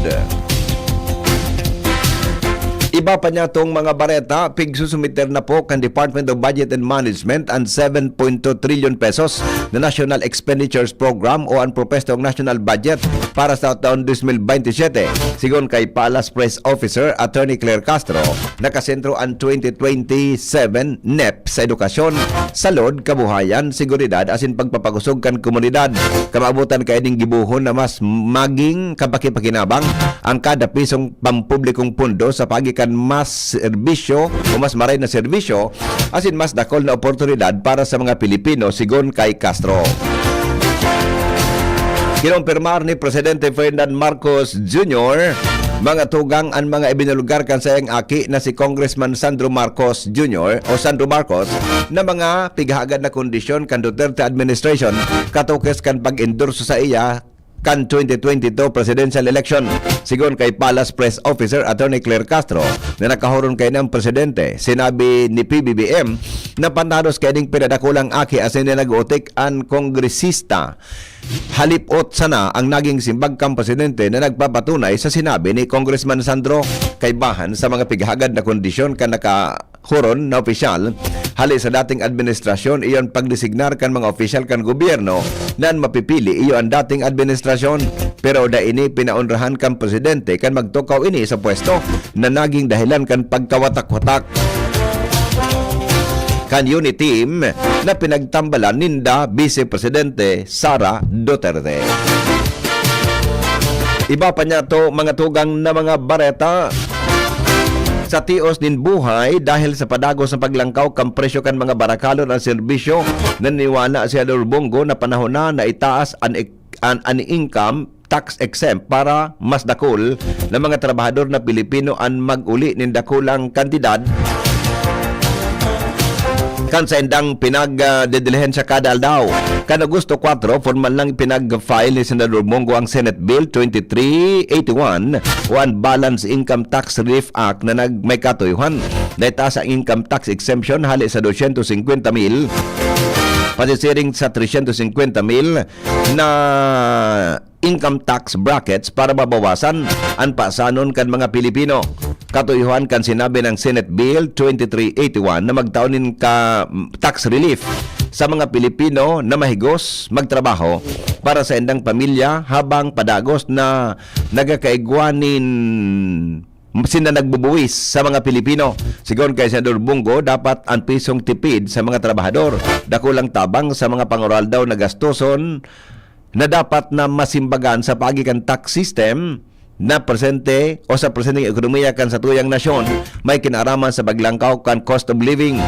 Iba pa niya tong mga bareta, pigsusumiter na po kan Department of Budget and Management an seven point two trillion pesos na National Expenditures Program o an propwestong national budget para sa taon dos mil bente siyete. Sigon kay Palace Press Officer Attorney Claire Castro, nakasentro an twenty twenty-seven NEP sa edukasyon, salud, kabuhayan, seguridad asin pagpapakosog kan komunidad. Kamaabotan kaining gibohon na mas maging kapakipakinabang ang kada pisong pampublikong pondo sa paagi kan mas serbisyo o mas maray na serbisyo asin mas dakul na oportunidad para sa mga Pilipino, sigon kay Castro. Kinumpirmar ni Presidente Ferdinand Marcos Junior, mga tugang, an mga ibinulgar kan saiyang aki na si Congressman Sandro Marcos Junior o Sandro Marcos na mga pighagad na kondisyon kan Duterte administration katukes kan pag-endorso sa iya kan twenty twenty-two presidential election. Sigon kay Palace Press Officer Attorney Claire Castro na nakahuron kaiyan ang presidente, sinabi ni P B B M na pantanos kaining pinadakulang aki asin na nag-utik an kongresista. Halipot sana ang naging simbag kan presidente na nagpapatunay sa sinabi ni Congressman Sandro. Kaibahan sa mga pighagad na kondisyon kan naka huron na opisyal hali sa dating administrasyon, iyo an pagdesignar kan mga opisyal kan gobyerno na an mapipili iyo an dating administrasyon. Pero dai ini pinaonrahan kan presidente kan magtukaw ini sa pwesto na naging dahilan kan pagkawatak-watak kan Uniteam na pinagtambalan ninda Vice Presidente Sara Duterte. Iba pa niya to, mga tugang, na mga bareta. Sa tios nin buhay, dahil sa padagos na paglangkaw kan presyo kan mga barakalon at serbisyo, naniniwala si Senador Bong Go na panahon na na itaas an ek-, an, an income tax exempt para mas dakul na mga trabahador na Pilipino an mag-uli nin dakulang kantidad kan saindang pinagdidilihen sa kada aldaw. Kan Agosto kuwatro, formal nang pinag-file ni Senador Bong Go ang Senate Bill twenty-three eighty-one o Unbalanced Income Tax Relief Act na nag-, may katuyuhan na itaas ang income tax exemption hali sa dosyentos singkwenta mil pasisiring sa tresyentos singkwenta mil na income tax brackets para mabawasan an pasanon kan mga Pilipino. Katuyuhan kan sinabi ng Senate Bill twenty-three eighty-one na magtao nin ka tax relief sa mga Pilipino na mahigos magtrabaho para sa indang pamilya habang padagos na nagkakaigwa nin sinda nagbubuwis sa mga Pilipino. Sigon kay Senador Bong Go, dapat ang pisong tipid sa mga trabahador, dakulang tabang sa mga panguraldaw na gastoson na dapat na masimbagan sa paagi kan tax system na presente o sa presenteng ekonomiya kan satuyang nasyon may kinaaraman sa paglangkaw kan cost of living.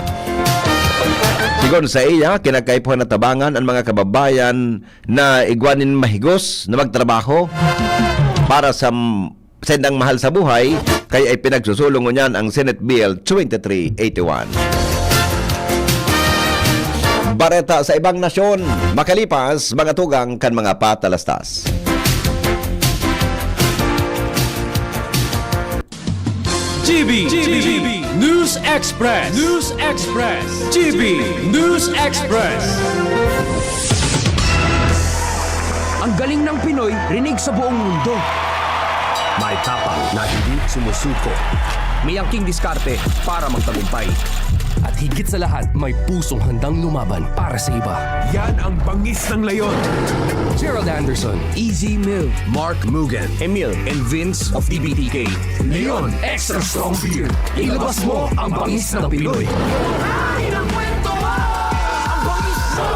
Sigon sa iya, kinakaipuhan na tabangan ang mga kababayan na igwa nin mahigos na magtrabaho para sa saindang mahal sa buhay, kaya ipinagsusulong ngunyan ang Senate Bill twenty-three eighty-one. Bareta sa ibang nasyon, makalipas, mga tugang kan mga patalastas. G B, G B, News Express, News Express, G B, News Express. Ang galing ng Pinoy, rinig sa buong mundo. May tapang na hindi sumusuko. May angking diskarte para magtagumpay. At higit sa lahat, may pusong handang lumaban para sa iba. Yan ang bangis ng leon. Gerald Anderson, Easy Move, Mark Mugen, Emil, and Vince of T B T K. Leon Extra Strong Beer. Ilabas mo ang bangis ng Pinoy. Ang bangis mo!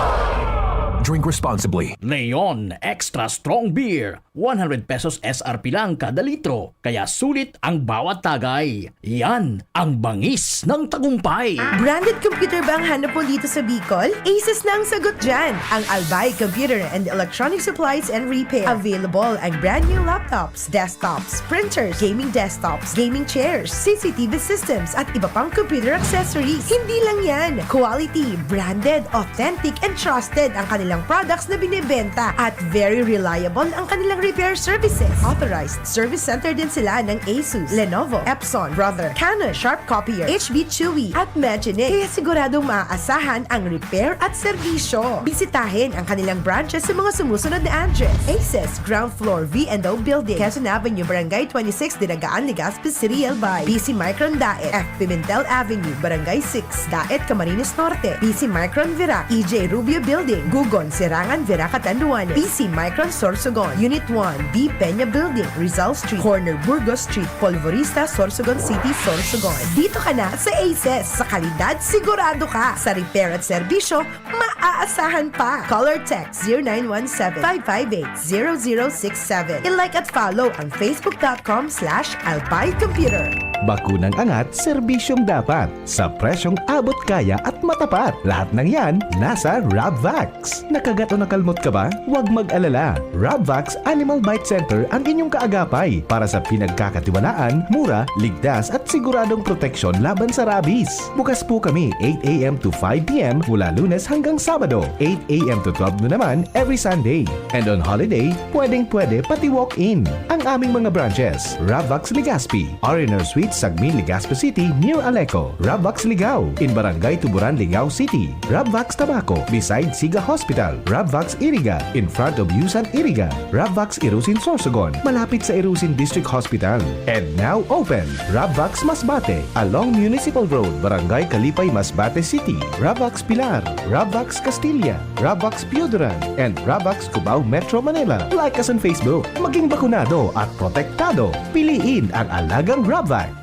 Drink responsibly. Leon Extra Strong Beer, one hundred pesos S R P lang kada litro, kaya sulit ang bawat tagay. Yan ang bangis ng tagumpay. Branded computer ba ang hanap mo dito sa Bicol? Asus na ang sagot dyan! Ang Albay Computer and Electronic Supplies and Repair. Available ang brand new laptops, desktops, printers, gaming desktops, gaming chairs, C C T V systems, at iba pang computer accessories. Hindi lang yan! Quality, branded, authentic, and trusted ang kanilang products na binebenta at very reliable ang kanilang repair services. Authorized service center din sila ng Asus, Lenovo, Epson, Brother, Canon, Sharp Copier, H B Chewy, at Magine. Kaya siguradong maaasahan ang repair at serbisyo. Bisitahin ang kanilang branches sa mga sumusunod na address: Aces, ground floor, V and O Building, Quezon Avenue, Barangay twenty-six, Dinagaan, Legazpi City, Albay. B C Micron Daet, F Pimentel Avenue, Barangay six, Daet, Camarines Norte. B C Micron Virac, E J Rubio Building, Gugon, Serangan, Virac, Catanduanes. B C Micron Sorsogon, Unit one, B Peña Building, Rizal Street, corner Burgos Street, Polvorista, Sorsogon City, Sorsogon. Dito ka na sa Aces. Sa kalidad, sigurado ka. Sa repair at serbisyo, maaasahan pa. Call or text zero nine one seven, five five eight, zero zero six seven. I-like at follow ang facebook dot com slash albay computer. Bakunang angat, serbisyong dapat, sa presyong abot kaya at matapat. Lahat ng yan, nasa Rabvax. Nakagat o nakalmot ka ba? Huwag mag-alala. Rabvax Animal Bite Center ang inyong kaagapay para sa pinagkakatiwalaan, mura, ligtas at siguradong proteksyon laban sa rabies. Bukas po kami eight a.m. to five p.m. mula Lunes hanggang Sabado, eight a.m. to twelve noon naman every Sunday. And on holiday, pwedeng-pwede pati walk-in. Ang aming mga branches, Rabvax Legazpi, R and R Suite, Sagmin, Legazpi City, near Aleco, Rabvax Ligao, in Barangay Tuburan, Ligao City, Rabvax Tabaco, beside Siga Hospital, Rabvax Iriga, in front of Yusan Iriga, Rabvax Irusin Sorsogon, malapit sa Irusin District Hospital. And now open, Rabvax Masbate, along Municipal Road, Barangay Kalipay, Masbate City, Rabvax Pilar, Rabvax Castilla, Rabvax Pioduran, and Rabvax Cubao, Metro Manila. Like us on Facebook. Maging bakunado at protektado. Piliin ang alagang Rabvax.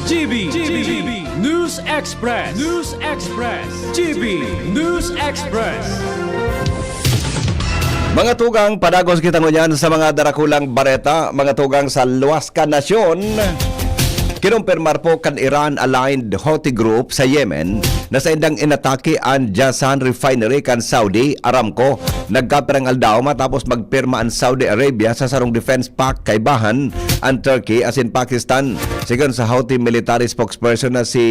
G B, G B, News Express, News Express, G B, News Express. Mga tugang, padagos kita ngunyan sa mga darakulang bareta, mga tugang sa luwas kan nasyon. Kinumpirmar po kan Iran-aligned Houthi group sa Yemen na saindang inatake an Jazan refinery kan Saudi Aramco. Nagkapirang aldaw matapos magpirma an Saudi Arabia sa sarong defense pact kaibahan an Turkey asin Pakistan. Sigon sa Houthi military spokesperson na si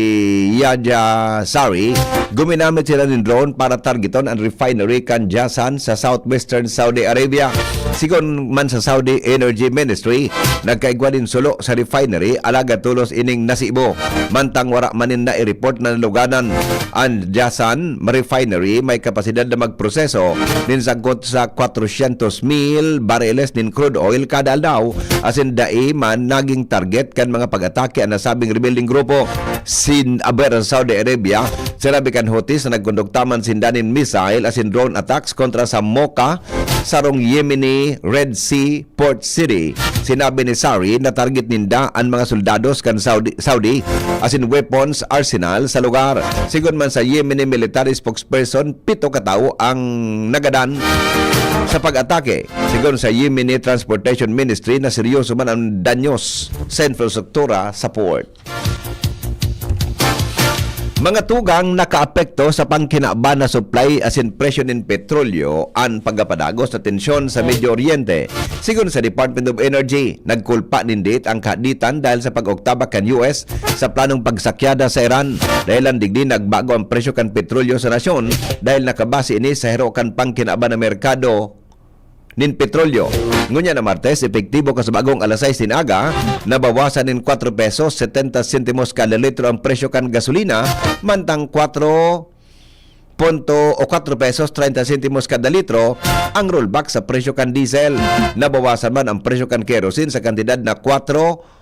Yahya Saree, Guminamit sila nin drone para targeton an refinery kan Jazan sa southwestern Saudi Arabia. Sigon man sa Saudi Energy Ministry, nagkaigwa nin sulo sa refinery, alagad tolos ining nasibo. Mantang wara man nin nai-report na naluganan. An Jazan Refinery may kapasidad na magproseso nin sangkot sa kwatrosyentos mil bareles nin crude oil kada aldaw, asin dai man naging target kan mga pag-atake an nasabing rebelde grupo. Sin aber sa Saudi Arabia, sinabi kan Houthis na nagkondukta man sinda nin missile asin drone attacks kontra sa Mocha, sarong Yemeni Red Sea port city. Sinabi ni Sari na target ninda an mga soldados kan Saudi, Saudi asin weapons arsenal sa lugar. Sigon man sa Yemeni military spokesperson, pito ka tawo ang nagadan sa pag-atake. Sigon sa Yemeni Transportation Ministry na seryoso man ang danyos sa infrastruktura sa port. Mga tugang nakaapekto sa pangkinaban na supply asin presyo nin petrolyo an pagkapadagos na tensyon sa Medio Oriente. Sigon sa Department of Energy, nagkulpa nin dit ang kahaditan dahil sa pag-oktabak kan U S sa planong pagsakyada sa Iran. Dahilan digdi, nagbago ang presyo kan petrolyo sa nasyon dahil nakabase ini sa hero kan pangkinaban na merkado nin petrolyo. Ngunyan na Martes, epektibo kan sa bagong alas sais nin aga, nabawasan nin kwatro pesos setenta sentimos kada litro ang presyo kan gasolina, mantang kwatro punto o kwatro pesos treinta sentimos kada litro ang rollback sa presyo kan diesel. Nabawasan man ang presyo kan kerosene sa kantidad na kwatro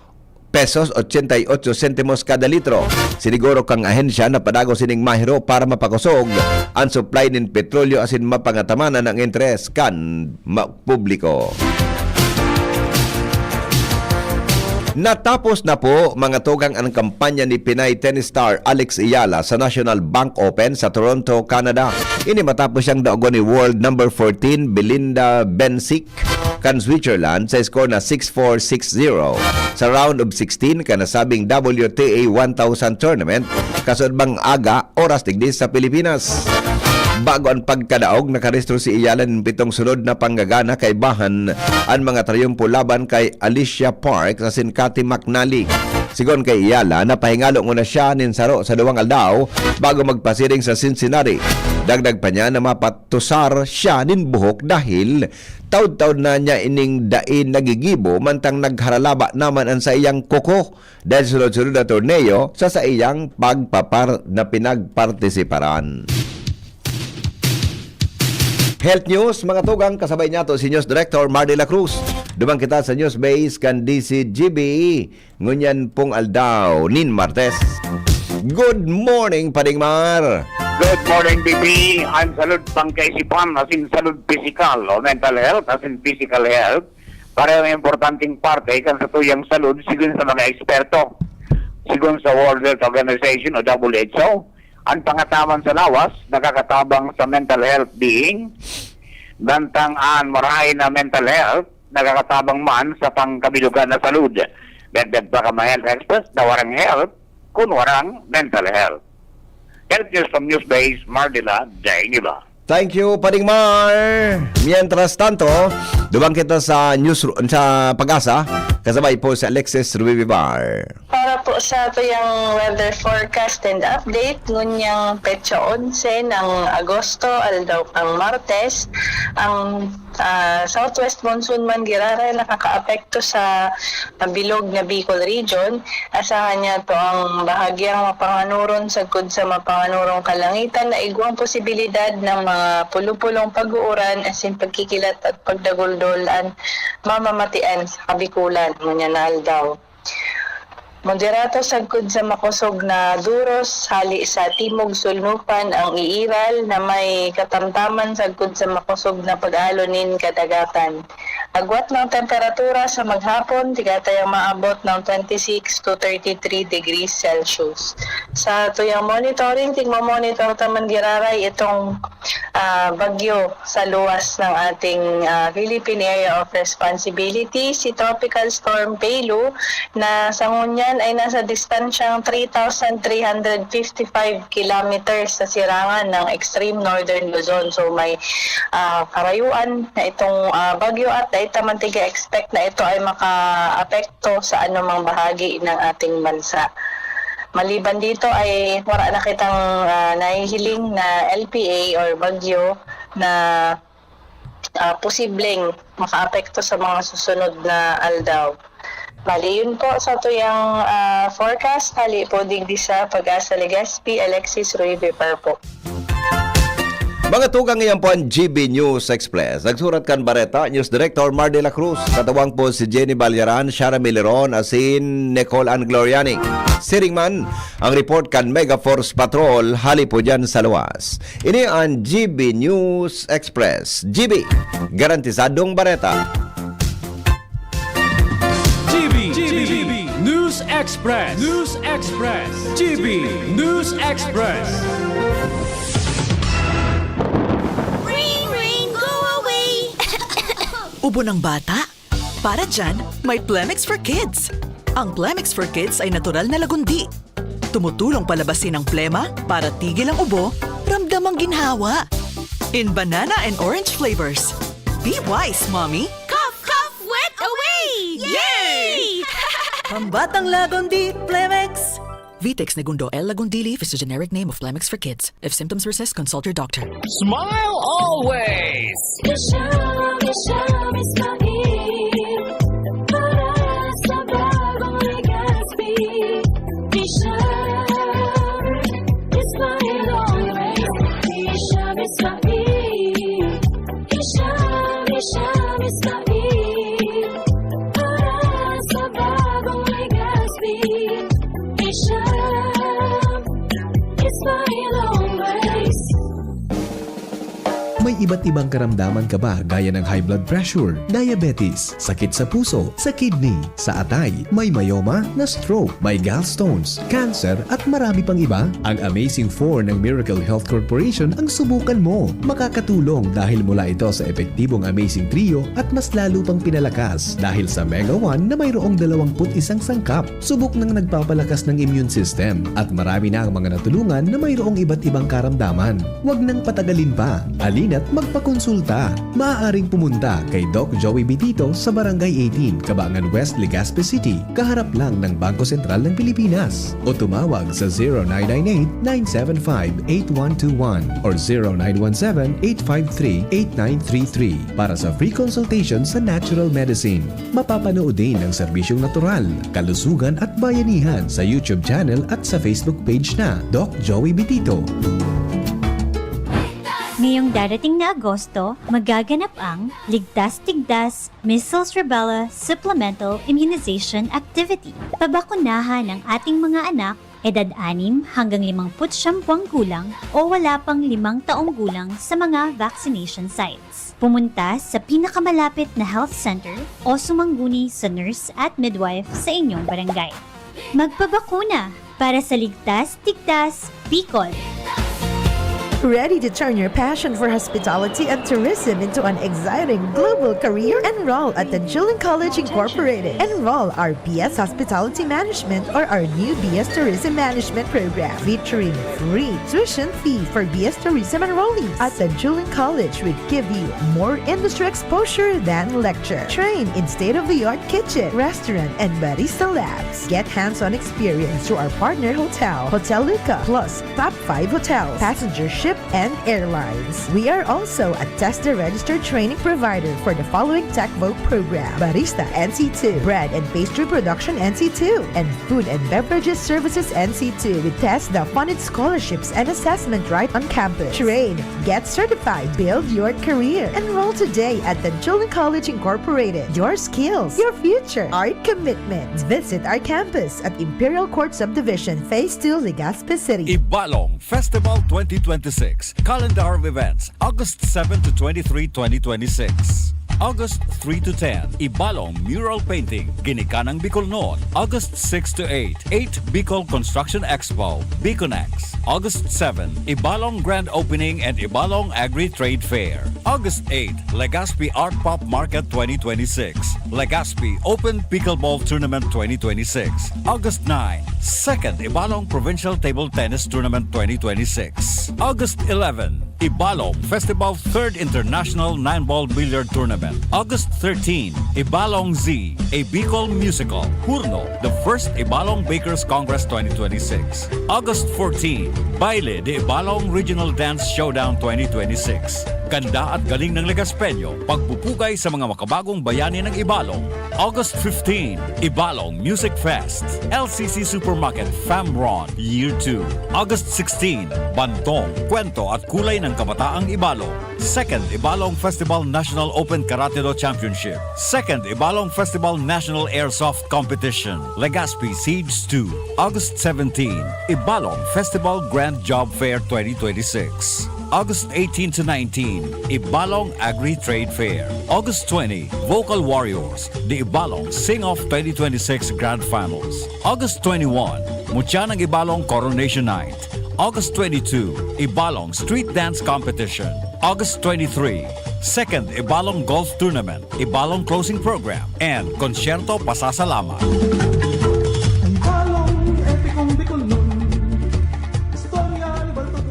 pesos ochenta y ocho sentimos kada litro. Siniguro kan ahensya na padagos ining mahiro para mapakosog an supply nin petrolyo asin mapangataman an interes kan ma-, publiko. Natapos na po, mga tugang, ang kampanya ni Pinay tennis star Alex Eala sa National Bank Open sa Toronto, Canada. Ini matapos siyang daogon ni world number fourteen, Belinda Bencic, kan Switzerland sa score na six four, six zero. Sa round of sixteen kan nasabing W T A one thousand tournament, kasudbang aga, oras digdi sa Pilipinas. Bago an pagkadaog, nakarehistro si Eala nin pitong sunod na panggagana, kaibahan an mga triyumpo laban kay Alicia Parks asin Cathy McNally. Sigon kay Eala, napahingalo nguna siya nin saro sa duwang aldaw bago magpasiring sa Cincinnati. Dagdag pa niya na mapatusar siya nin buhok dahil taud-taud na niya ining dai nagigibo, mantang nagharalaba naman an saiyang kuko dahil sunod-sunod na torneo sa saiyang pagpapar-, na pinagpartisiparan. Health News, mga tugang, kasabay niyato si News Director Mar de la Cruz. Duman kita sa News Base kan D C G B, ngunyan pong aldaw nin Martes. Good morning, Pading Mar! Good morning, B P. Ang salud pangkaisipan, asin salud pisikal o mental health, asin physical health, pareho importanteng parte kan satuyang salud, sigon sa mga eksperto. Sigon sa World Health Organization o W H O, ang pangataman sa lawas nakakatabang sa mental health being, mantang an marahay na mental health nakakatabang man sa pangkabilugan na salud. Dagdag pa kan mga health experts na warang health kun warang mental health. Health News from Newsbase, Mardila Dainiba. Thank you, Pading Mar. Mientras tanto, duman kita sa news ru-, sa Pag-asa, kasabay po si Alexis Ruibar. Para po sa tuyang weather forecast and update, ngunyang petsa onse ng Agosto, aldaw pang Martes, ang, ah, southwest monsoon man giraray nakakaapekto sa, ah, bilog na Bicol Region. Asahan niya to ang bahagyang mapanganoron sagkod sa mapanganoron kalangitan na igwang posibilidad ng mga pulo-pulong pag-uuran asin pagkikilat at pagdaguldol an mamamatian sa Kabikulan ngunyan na aldaw. Moderato sagkod sa makosog na duros, hali sa timog sulnupan ang iiral na may katamtaman sagkod sa makosog na pag-alo nin kadagatan. Agwat ng temperatura sa maghapon, tigatayang maabot ng twenty-six to thirty-three degrees Celsius. Sa tuyang monitoring, tigmo-monitor ta man giraray itong, ah, bagyo sa luwas ng ating, ah, Philippine Area of Responsibility, si Tropical Storm Pelu, na sa ngunyan ay nasa distansyang three thousand three hundred fifty-five kilometers sa sirangan ng extreme northern Luzon. So, may, ah, karayuan na itong, ah, bagyo at dai ta man tiga-expect na ito ay makaapekto sa anumang bahagi ng ating bansa. Maliban dito ay wala na kitang, ah, nahihiling na L P A or bagyo na, ah, posibleng makaapekto sa mga susunod na aldaw. Bali, yun po sa tuyang, ah, forecast. Hali po digdi sa Pag-asa Legazpi, Alexis Ruiz Vivar po. Mga tugang, iyan po an G B News Express. Nagsurat kan bareta, News Director Mar de la Cruz. Katawang po si Jenny Balyaran, Shara Miliron, asin Nicole Ann Gloriani. Siring man ang report kan Mega Force Patrol hali po dyan sa luwas. Ini an G B News Express. G B, garantisadong bareta. G B, G B, News Express, News Express, G B News Express. Ring, ring, go away! Ubo ng bata? Para dyan, may Plemex for Kids. Ang Plemex for Kids ay natural na lagundi. Tumutulong palabasin ang plema para tigil ang ubo, ramdam ang ginhawa. In banana and orange flavors. Be wise, Mommy! Cough, cough, wet away! Yay! Pambatang Lagundi, Plemex! Vitex Negundo L. Lagundili is the generic name of Plemex for Kids. If symptoms persist, consult your doctor. Smile always! Isha, Isha, Ismail. Para sa bagong Legazpi. Isha, Ismail always. Isha, Ismail. Isha, Isha, Ismail. Para sa bagong Legazpi. Isha, Ismail always. May iba't ibang karamdaman ka ba gaya ng high blood pressure, diabetes, sakit sa puso, sa kidney, sa atay, may myoma, na-stroke, may gallstones, cancer at marami pang iba? Ang Amazing four ng Miracle Health Corporation ang subukan mo. Makakatulong dahil mula ito sa epektibong Amazing Trio at mas lalo pang pinalakas dahil sa Mega one na mayroong dalawang put isang sangkap. Subok nang nagpapalakas ng immune system at marami na ang mga natulungan na mayroong iba't ibang karamdaman. Huwag nang patagalin pa. Halina't magpakonsulta. Maaaring pumunta kay Doc Joey Bitito sa Barangay eighteen, Kabangan West, Legazpi City, kaharap lang ng Bangko Sentral ng Pilipinas. O tumawag sa zero nine nine eight, nine seven five, eight one two one or zero nine one seven, eight five three, eight nine three three para sa free consultation sa natural medicine. Mapapanood din ang serbisyong natural, kalusugan at bayanihan sa YouTube channel at sa Facebook page na Doc Joey Bitito. Ngayong darating na Agosto, magaganap ang Ligtas Tigdas Measles Rubella Supplemental Immunization Activity. Pabakunahan ang ating mga anak, edad anim hanggang limangput siyam buwang gulang o wala pang limang taong gulang sa mga vaccination sites. Pumunta sa pinakamalapit na health center o sumangguni sa nurse at midwife sa inyong barangay. Magpabakuna para sa Ligtas Tigdas Bicol. Ready to turn your passion for hospitality and tourism into an exciting global career? Enroll at Tanchulan College Incorporated. Enroll our B S Hospitality Management or our new B S Tourism Management program, featuring free tuition fee for B S Tourism enrollees. At Tanchulan College, we give you more industry exposure than lecture. Train in state-of-the-art kitchen, restaurant, and barista labs. Get hands-on experience through our partner hotel, Hotel Luca, plus top five hotels, passenger ship, and airlines. We are also a TESDA registered training provider for the following Tech Voc program: Barista N C two, Bread and Pastry Production N C two, and Food and Beverages Services N C two with TESDA funded scholarships and assessment right on campus. Train, get certified, build your career. Enroll today at Tanchulan College Incorporated. Your skills, your future, our commitment. Visit our campus at Imperial Court Subdivision, Phase two, Legazpi City. Ibalong Festival twenty twenty-six, Calendar of Events, August seven to twenty-three, twenty twenty-six. August three to ten, Ibalong Mural Painting, Ginikanang Bicol Noon, August six to eight, eight Bicol Construction Expo, Biconex, August seven, Ibalong Grand Opening and Ibalong Agri-Trade Fair, August eight, Legazpi Art Pop Market twenty twenty-six, Legazpi Open Pickleball Tournament twenty twenty-six, August nine, Second Ibalong Provincial Table Tennis Tournament twenty twenty-six, August eleven, Ibalong Festival Third International Nine Ball Billiard Tournament, August thirteen. Ibalong Z, a Bicol musical, Hurno, the first Ibalong Bakers Congress twenty twenty-six, August fourteen. Baile de Ibalong Regional Dance Showdown twenty twenty-six. Ganda at galing ng Legaspeño, pagpupugay sa mga makabagong bayani ng Ibalong. August fifteen, Ibalong Music Fest, L C C Supermarket, Famron, Year two. August sixteen, Bantong, Kwento at Kulay ng Kabataang Ibalong. Second Ibalong Festival National Open Karate Do Championship. Second Ibalong Festival National Airsoft Competition, Legazpi Siege two. August seventeen, Ibalong Festival Grand Job Fair twenty twenty-six. August eighteen to nineteen, Ibalong Agri Trade Fair. August twenty, Vocal Warriors, the Ibalong Sing Off twenty twenty-six Grand Finals. August twenty-one, Mutya ng Ibalong Coronation Night. August twenty-two, Ibalong Street Dance Competition. August twenty-three, Second Ibalong Golf Tournament, Ibalong Closing Program, and Konsyerto Pasasalamat. Ang balong epikong Bicolnon. Istorya ni Baltog.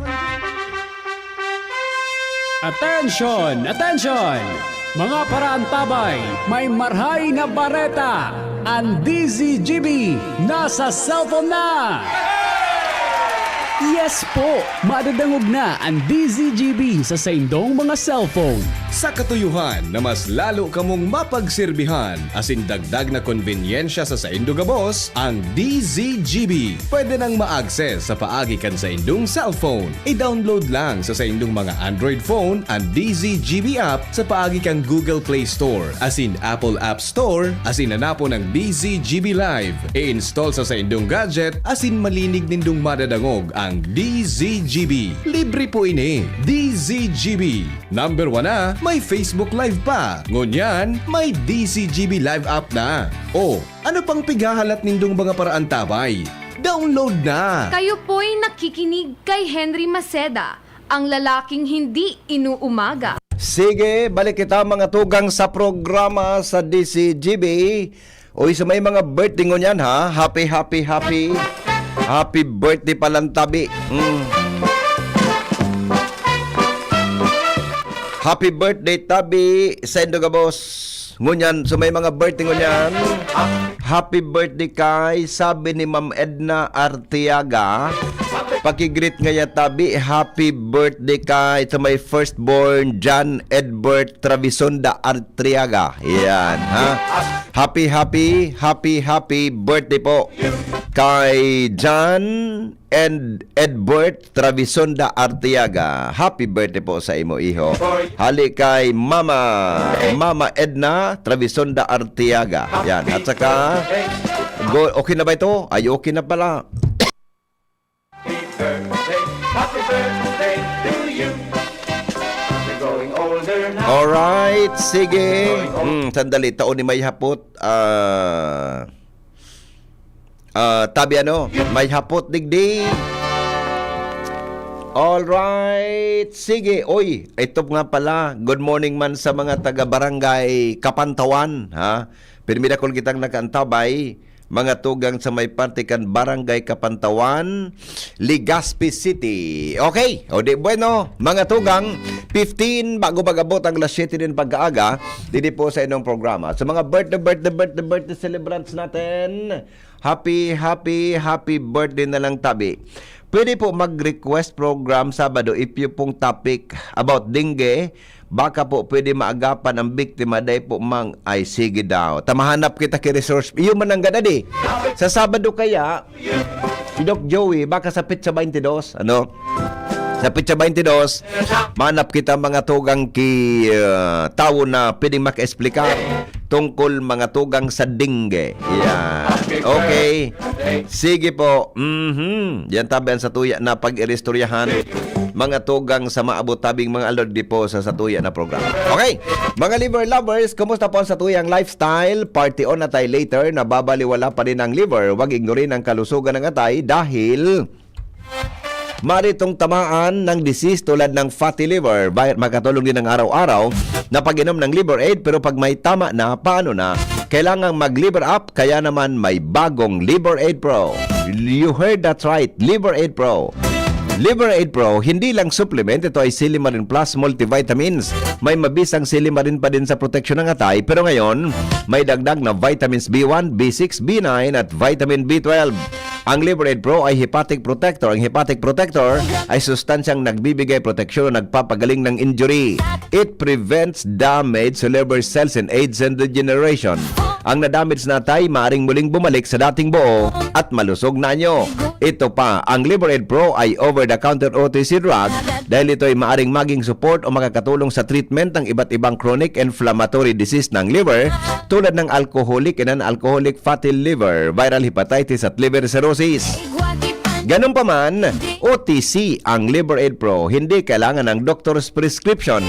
Attention! Attention! Mga paraantabay, may marhay na bareta! An D Z G B nasa cellphone na! Yes po! Madadangog na an D Z G B sa saindong mga cellphone. Sa katuyohan na mas lalo kamong mapagserbihan asin dagdag na konbenyensya sa saindo gabos, ang D Z G B pwede nang ma-access sa paagi kan saindong cellphone. I-download lang sa saindong mga Android phone an D Z G B app sa paagi kan Google Play Store asin Apple App Store asin hanapon ang D Z G B Live. I-install sa saindong gadget asin malinig nindong madadangog ang D Z G B. Libre po ini. D Z G B. Number one na, may Facebook Live pa. Ngunyan, may D Z G B Live app na. O, ano pang pighahalat nindong mga paraantabay? Download na! Kayo po'y nakikinig kay Henry Maceda, ang lalaking hindi inuumaga. Sige, balik kita, mga tugang, sa programa sa D Z G B. Uy, sa may mga birthday ngunyan, ha? Happy, happy, happy. Happy birthday palang tabi. Mm. Happy birthday, tabi, saindo gabos. Ngunyan, sa may mga birthday ngunyan, happy birthday kay, sabi ni Ma'am Edna Arteaga, paki-greet ngaya, tabi, happy birthday kay, sa may firstborn, John Edbert Travisonda Arteaga. Yan, ha? Happy, happy, happy, happy birthday po kay John and Edbert Travisonda Arteaga. Happy birthday po sa imo, iho. Hali kay Mama, Mama Edna Travisonda Arteaga. Yan. At saka, go, okay na ba ito? Ay, okay na pala. Happy birthday, happy birthday to you. You're growing older now. Alright, sige. Hmm, sandali, tao ni may hapot. Ah, ah, tabi ano, may hapot digdi. Alright, sige. Oy, ito nga pala. Good morning man sa mga taga Barangay Kapantawan, ha? Pirmi dakul kitang nakaantabay, mga tugang sa may parte kan Barangay Kapantawan, Legazpi City. Okay, o di bueno, mga tugang, fifteen, bago mag-abot ang alas siyete nin pagkaaga, didi po sa inyong programa. Sa mga birthday, birthday, birthday, birthday celebrants natin, happy, happy, happy birthday na lang, tabi. Pwede po mag-request program Sabado if you pong topic about dengue. Baka po pwede maagapan ang biktima, dai po mang, ay, sige daw. Ta mahanap kita ki resource. Iyo man ang gada di. Sa Sabado kaya, Doc Joey, baka sa petsa twenty-two, ano? Sa petsa twenty-two, manap kita mga tugang ki, ah, tawo na pwedeng makaesplika tungkol mga tugang sa dengue. Yeah. Okay. Sige po. Mhm. Yan tabi an satuya na pag-iristoryahan. Mga tugang sa maabot tabing mga aldaw di po sa satuya na programa. Okay. Mga liver lovers, kumusta po ang satuyang lifestyle? Party on na tayo later. Nababaliwala pa rin ang liver. Huwag ignorin ang kalusugan ng atay dahil maritong tamaan ng disease tulad ng fatty liver. Bakit makatulong din ang araw-araw na pag-inom ng Liver Aid? Pero pag may tama na, paano na? Kailangang mag-liver up, kaya naman may bagong Liver Aid Pro. You heard that right, Liver Aid Pro. Liver Aid Pro, hindi lang supplement, ito ay Silimarin Plus Multivitamins. May mabisang silimarin pa din sa proteksyon ng atay, pero ngayon, may dagdag na vitamins B one, B six, B nine at vitamin B twelve. Ang Liver Aid Pro ay hepatic protector. Ang hepatic protector ay sustansyang nagbibigay proteksyon o nagpapagaling ng injury. It prevents damage to liver cells and aids in regeneration. Ang nadamage na atay maaring muling bumalik sa dating buo at malusog na anyo. Ito pa, ang Liver Aid Pro ay over-the-counter O T C drug dahil ito ay maaring maging support o makakatulong sa treatment ng iba't ibang chronic inflammatory disease ng liver, tulad ng alcoholic and non-alcoholic fatty liver, viral hepatitis at liver cirrhosis. Ganun pa man, O T C ang Liver Aid Pro, hindi kailangan ng doctor's prescription.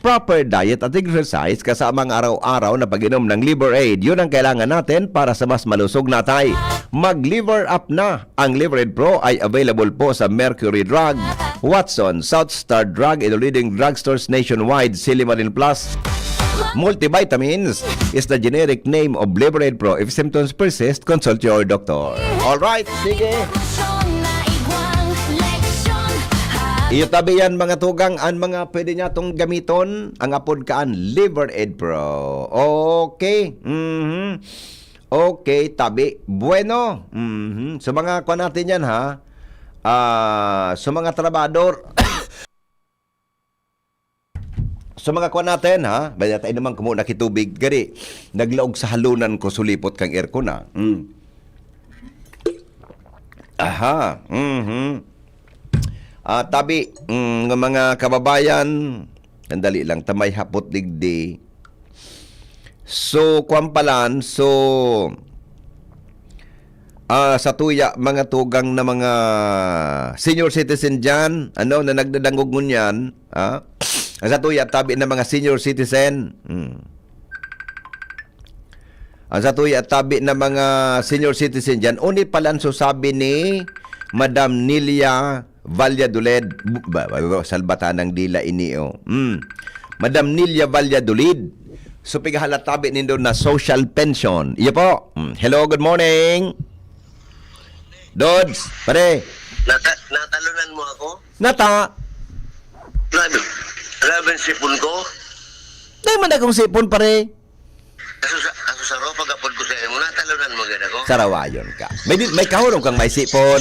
Proper diet at exercise kasama ang araw-araw na pag-inom ng Liver Aid, yun ang kailangan natin para sa mas malusog na atay. Mag-Liver Up na! Ang Liver Aid Pro ay available po sa Mercury Drug, Watson, South Star Drug, and leading drugstores nationwide. Silimarin Plus Multivitamins is the generic name of Liver Aid Pro. If symptoms persist, consult your doctor. Alright, sige. Iyo tabi yan, mga tugang, an mga pwede niya tong gamiton, ang apod kaan, Liver Aid Pro. Okay. Mhm. Okay, tabi. Bueno. Mhm. So, mga kwan natin yan, ha? Ah, so, mga trabador. So, mga kwan natin, ha? Baya tayo naman kumo nakitubig. Gari, naglaog sa halunan ko, sulipot kang aircon, ha? Mm. Aha. Mhm. Ah, tabi, mm, nga mga kababayan, sandali lang, ta may hapot digdi. So, kwan palan, so, ah, sa tuya, mga tugang na mga senior citizen dyan, ano, na nagdadangog ngunyan, ha? Sa tuya, tabi na mga senior citizen. Hmm. Ang sa tuya tabi na mga senior citizen diyan, uni palan so sabi ni Madam Nilia Valladolid, bu-, ba, ba, ba, salbatan ng dila ini, oh. Mm. Madam Nilia Valladolid, so pigahala tabi nindo na social pension. Iyo po. Mm. Hello, good morning. Dods, pare. Nata-, natalunan mo ako? Nata. Grabe. Grabe ang sipon ko. Dai man akong sipon, pare. Kaso sa, kaso sa ro, pag-apod ko sa imo, natalunan mo gid ako. Sarawayon ka. May di, may kahurong kang may sipon.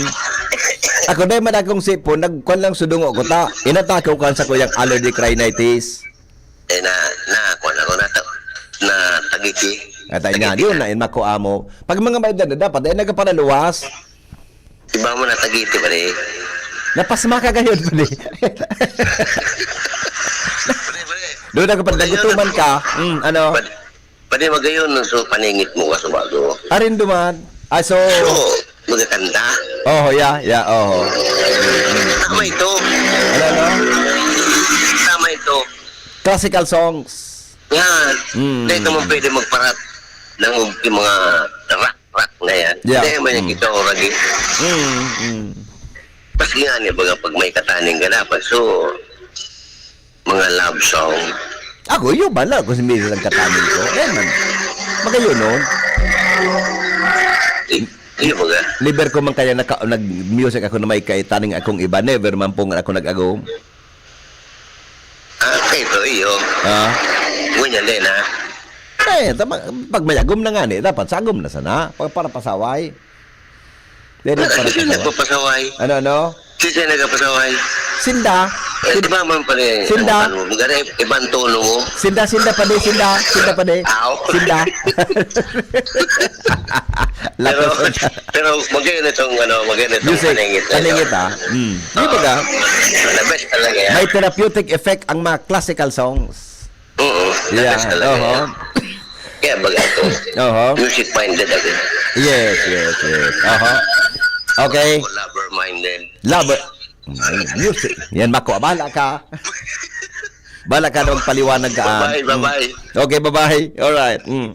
Ako, dai man akong sipon, nagkuan lang sudungo ko ta. Inatake ko kan sa kuyang allergic rhinitis. Eh, na, na, kuan ako, na, na tagiti. Atay nga, Tagiti yun na. Na, in mako amo. Pag mga may edad na dapat, eh, nagpapanaluwas. Iba mo na tagiti, pare. Napasma ka gayod, pare. Pare, pare. Doon ako, pag Pare, nagutuman yun. Ka, mm, ano? Pare, pare, magayon, so, paningit mo ka sa bago. Arin duman. Ah, so So, magkakanta. Oh, yeah, yeah, oh. Tama ito. Ano, ano? Tama ito. Classical songs. Yan. Mm. Hindi naman pwede magparat ng mga rock, rock na yan. Yeah. Hindi naman yung Mm. ikaw, Ragi. Mm, mm. Mas nga ni, baga pag may kataning ka dapat. So, mga love song. Ako, iyo, bala ko si Mrs. ang kataning ko. Eh, man. Magayon, no? I-, iyo, baga. Liber ko man kaya naka-, nag-music ako na may kaitaning akong iba. Never man pong ako nag-agom. Ah, ito, iyo. Ah? Ngunyan din, ha? Eh, tama, pag may agom na nga ni, dapat sa agom na sana. Pag para pasaway. Dili Ano, para sino pasaway. Nagpapasaway? Ano, ano? Sino siya nagpapasaway? Sinda. Eh, Sin-, di ba man pala eh, Sinda. Ano, maganda, ibang tono mo. Sinda, sinda pa di, sinda, sinda pa di. Aw. Sinda. Pero, Lakas. Pero magayon itong, ano, magayon itong Music. Paningit, ano? Paningit, ah. Mm. Di ba Oo. Ka? The best talaga yan. May therapeutic effect ang mga classical songs. Oo, the Yeah, best talaga oho. Yan. Kaya baga ako, Oho. Music-minded ako. Yes, yes, yes. Oho. Okay. Ako, lover-minded. Lover. Mm, music. Yan, mako. Bahala ka. Bahala ka na magpaliwanag ka, ah. Bye-bye, bye-bye. Mm. Okay, bye-bye. Alright. Mm.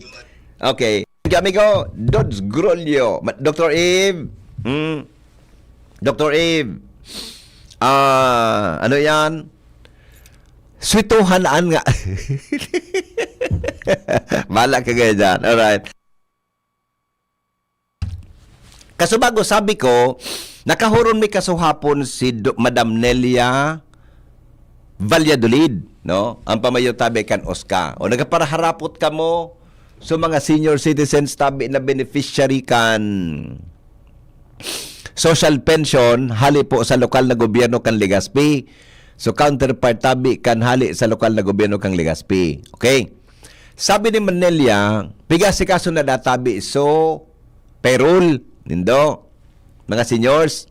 Okay. Thank you, amigo. Dods Grolio. Ma-, Doctor Eve. Mm. Doctor Eve. Ah, ano yan? Swituhan na nga. Bahala ka kaya dyan. Alright. Kaso bago sabi ko, Nakahuron mi kasuhapon si Do-, Madam Nelia Valladolid, no? Ang pamayo tabi kan OSCA. O nagaparaharapot kamo sa mga senior citizens tabi na beneficiary kan social pension hali po sa lokal na gobyerno kan Legazpi. So, counterpart tabi kan hali sa lokal na gobyerno kan Legazpi. Okay? Sabi ni Mannelia, pigasikaso na databi so payroll nindo, mga seniors.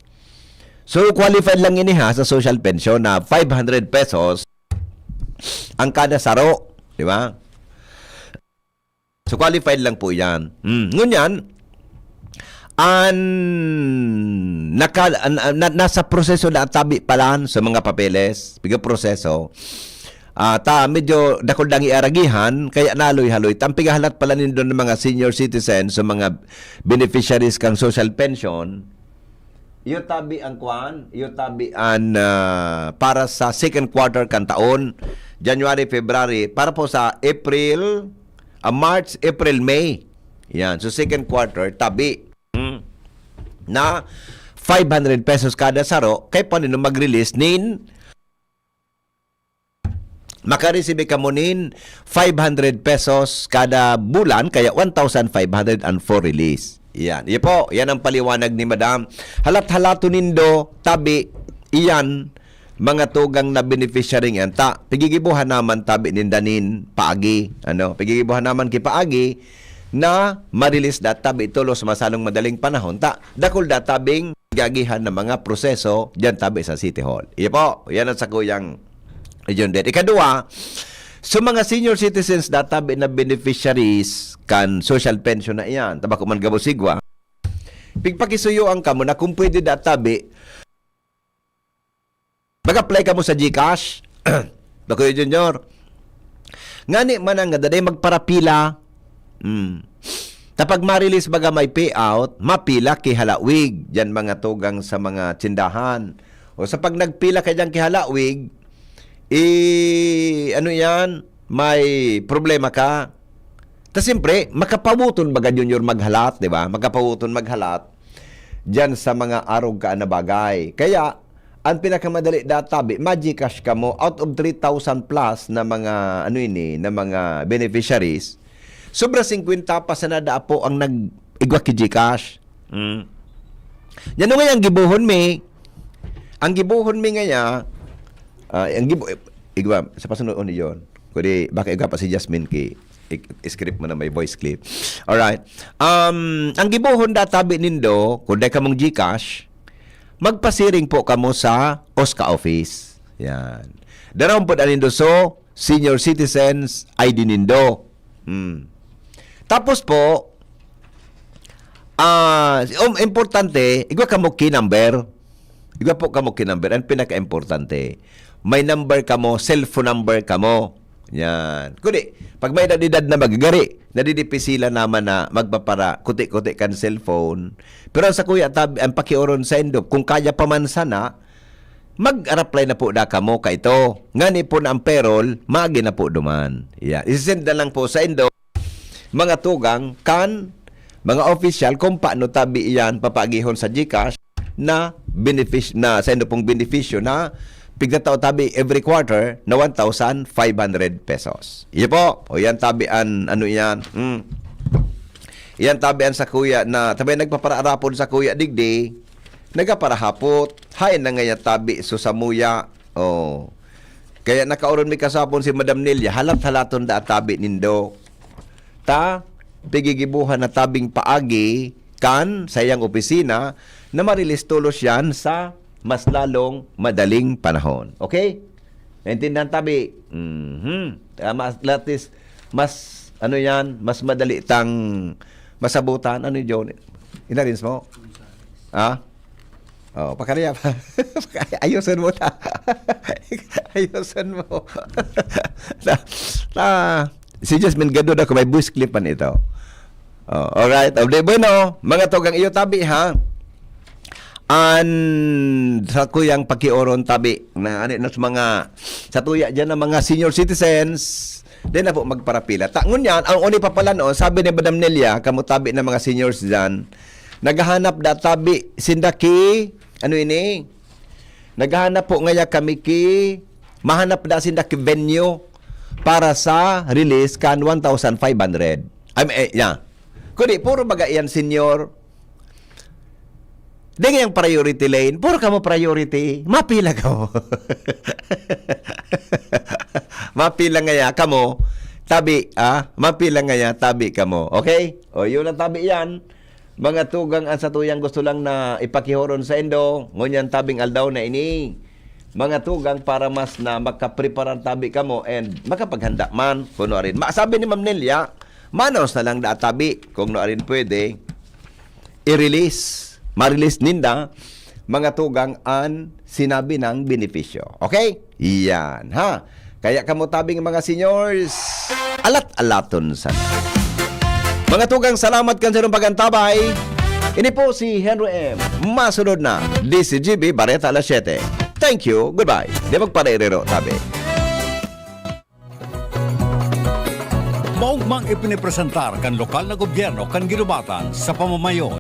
So, qualified lang ini ha sa social pension na five hundred pesos ang kada saro, di ba? So, qualified lang po yan. Hmm. Ngunyan, an, naka, an, an, na, nasa proseso na tabi palan sa mga papeles, piga proseso. Ah, ta, medyo dakul dang iaragihan, kaya naloy-haloy. Ta, ang pigahalat pala nindo ng mga senior citizens, sa mga beneficiaries kang social pension, iyo tabi ang kwan, iyo tabi an, ah, para sa second quarter kan taon, January, February, para po sa April, ah, March, April, May. Yan. So, second quarter, tabi. Hmm. Na five hundred pesos kada saro, kay paano mag-release nin makaresibi kamo nin five hundred pesos kada bulan, kaya one thousand five hundred and four release. Yan. Iyo po, yan ang paliwanag ni Madam. Halat-halato nindo, tabi, iyan, mga tugang na beneficiary yan. Ta, pigigibuhan naman tabi ninda nin paagi. Ano? Pigigibuhan naman ki paagi na ma-release da tabi tulos masalong madaling panahon. Ta, dakul da tabing gagihan na mga proseso diyan tabi sa City Hall. Iyo po, yan ang sakuyang John Dead. Ikadua, sa mga senior citizens da tabi na beneficiaries kan social pension na iyan, tabako man gabo sigwa, pigpakisuyoan kamo na kung pwede da tabi, mag-apply kamo sa GCash. Bakuya Junior. Ngani man ang daday magparapila. Hmm. Tapag ma-release baga may payout, mapila ki halawig diyan mga tugang sa mga tsindahan. O sa pag nagpila ka diyan ki halawig, eh, ano yan, may problema ka. Ta siyempre, makapawoton baga, Junior, maghalat, di ba? Makapawoton maghalat diyan sa mga arog ka na bagay. Kaya, ang pinakamadali da tabi, ma-GCash kamo, out of three thousand plus na mga, ano ini, na mga beneficiaries, sobra singkwenta pa sana da po ang nag-igwa ki GCash. Mm. Yan nga ang gibohon mi. Ang gibohon mi ngaya, ah, ang gibo-, igwa, sa pasunoon ni John. Kundi, baka igwa pa si Jasmine ki, i-, script mo na may voice clip. Alright. Um, ang gibohon da tabi nindo, kung dai kamong GCash, magpasiring po kamo sa OSCA office. Yan. Darawon po da nindo so, senior citizens I D nindo. Hmm. Tapos po, ah, um, importante, igwa kamo ki number. Igwa po kamo ki number. Ang pinaka-importante, may number kamo, cellphone number kamo. Yan. Kundi, pag may edad-edad na magagari, nadidipisilan naman na magpapara, kuti-kuti kan cellphone. Pero ang sakuya, tab-, ang pakiuron sa indo, kung kaya pa man sana, mag-reply na po da kamo kaito. Ngani po na ang payroll, maagi na po duman. Yeah. Isisend na lang po sa indo, mga tugang, kan mga opisyal, kung paano tabi iyan papaagihon sa GCash na benefic-, na sa indo pong benepisyo na pigtatao tabi every quarter na one thousand five hundred pesos. Iyo po. O yan tabi an, ano yan? Hmm. Yan tabi an sa kuya na, tabi nagpaparaarapon sa kuya digdi, nagaparahapot. Hain na nga yan tabi, so samuya. Oh. Kaya nakaoron mi kasapon si Madam Nelia, halat-halaton da tabi nindo. Ta, pigigibuhan na tabing paagi kan sa iyang opisina na marilis tolos yan sa mas lalong madaling panahon. Okay? Naintindihan tabi? Mhm. Ah, mas, at least, mas, ano yan, mas madali tang masabutan. Ano yun? Inarins mo? Ha? Oh, pakariya pa. Ayusin mo ta. Ayusin mo. Ta, ta, si Jasmine Gadod ako, may voice clip man ito. Oh, alright. O, di bueno, mga tugang iyo tabi, ha? An sa kuyang pakioron tabi na ani nas mga sa tuya diyan ng mga senior citizens, di na po magparapila. Ta, ngunyan, ang uni pa pala noon, sabi ni Madam Nelia, kamo tabi ng mga seniors diyan, Naghahanap da tabi sinda ki, ano ini? Naghahanap po ngaya kami ki, mahanap da sinda ki venue para sa release kan one thousand five hundred. Ay, eh, yeah. Kundi, puro baga yan, senyor. Di ngayang priority lane, puro kamo priority. Mapila kamo. Mapila ngaya kamo. Tabi, ah? Mapila ngaya, tabi kamo. Okay? O, yun ang tabi yan. Mga tugang, ang satuyang gusto lang na ipakihoron sa indo, ngunyan tabing aldaw na ini. Mga tugang, para mas na makapreparar tabi kamo and makapaghanda man, kuno arin. Ma-, sabi ni Ma'am Nelia, manaos na lang da tabi, kung no arin pwede, i-release, ma-release ninda, mga tugang, an sinabi ng benepisyo. Okay? Yan, ha? Kaya kamo tabing mga seniors, alat-alaton sana. Mga tugang, salamat kan sarong pagantabay. Ini po si Henry M. Masunod na, D C G B Bareta alas siyete. Thank you, goodbye. Di magpareirero, tabi. Maugmang ipinipresentar kan lokal na gobyerno kan Guinobatan sa pamamayo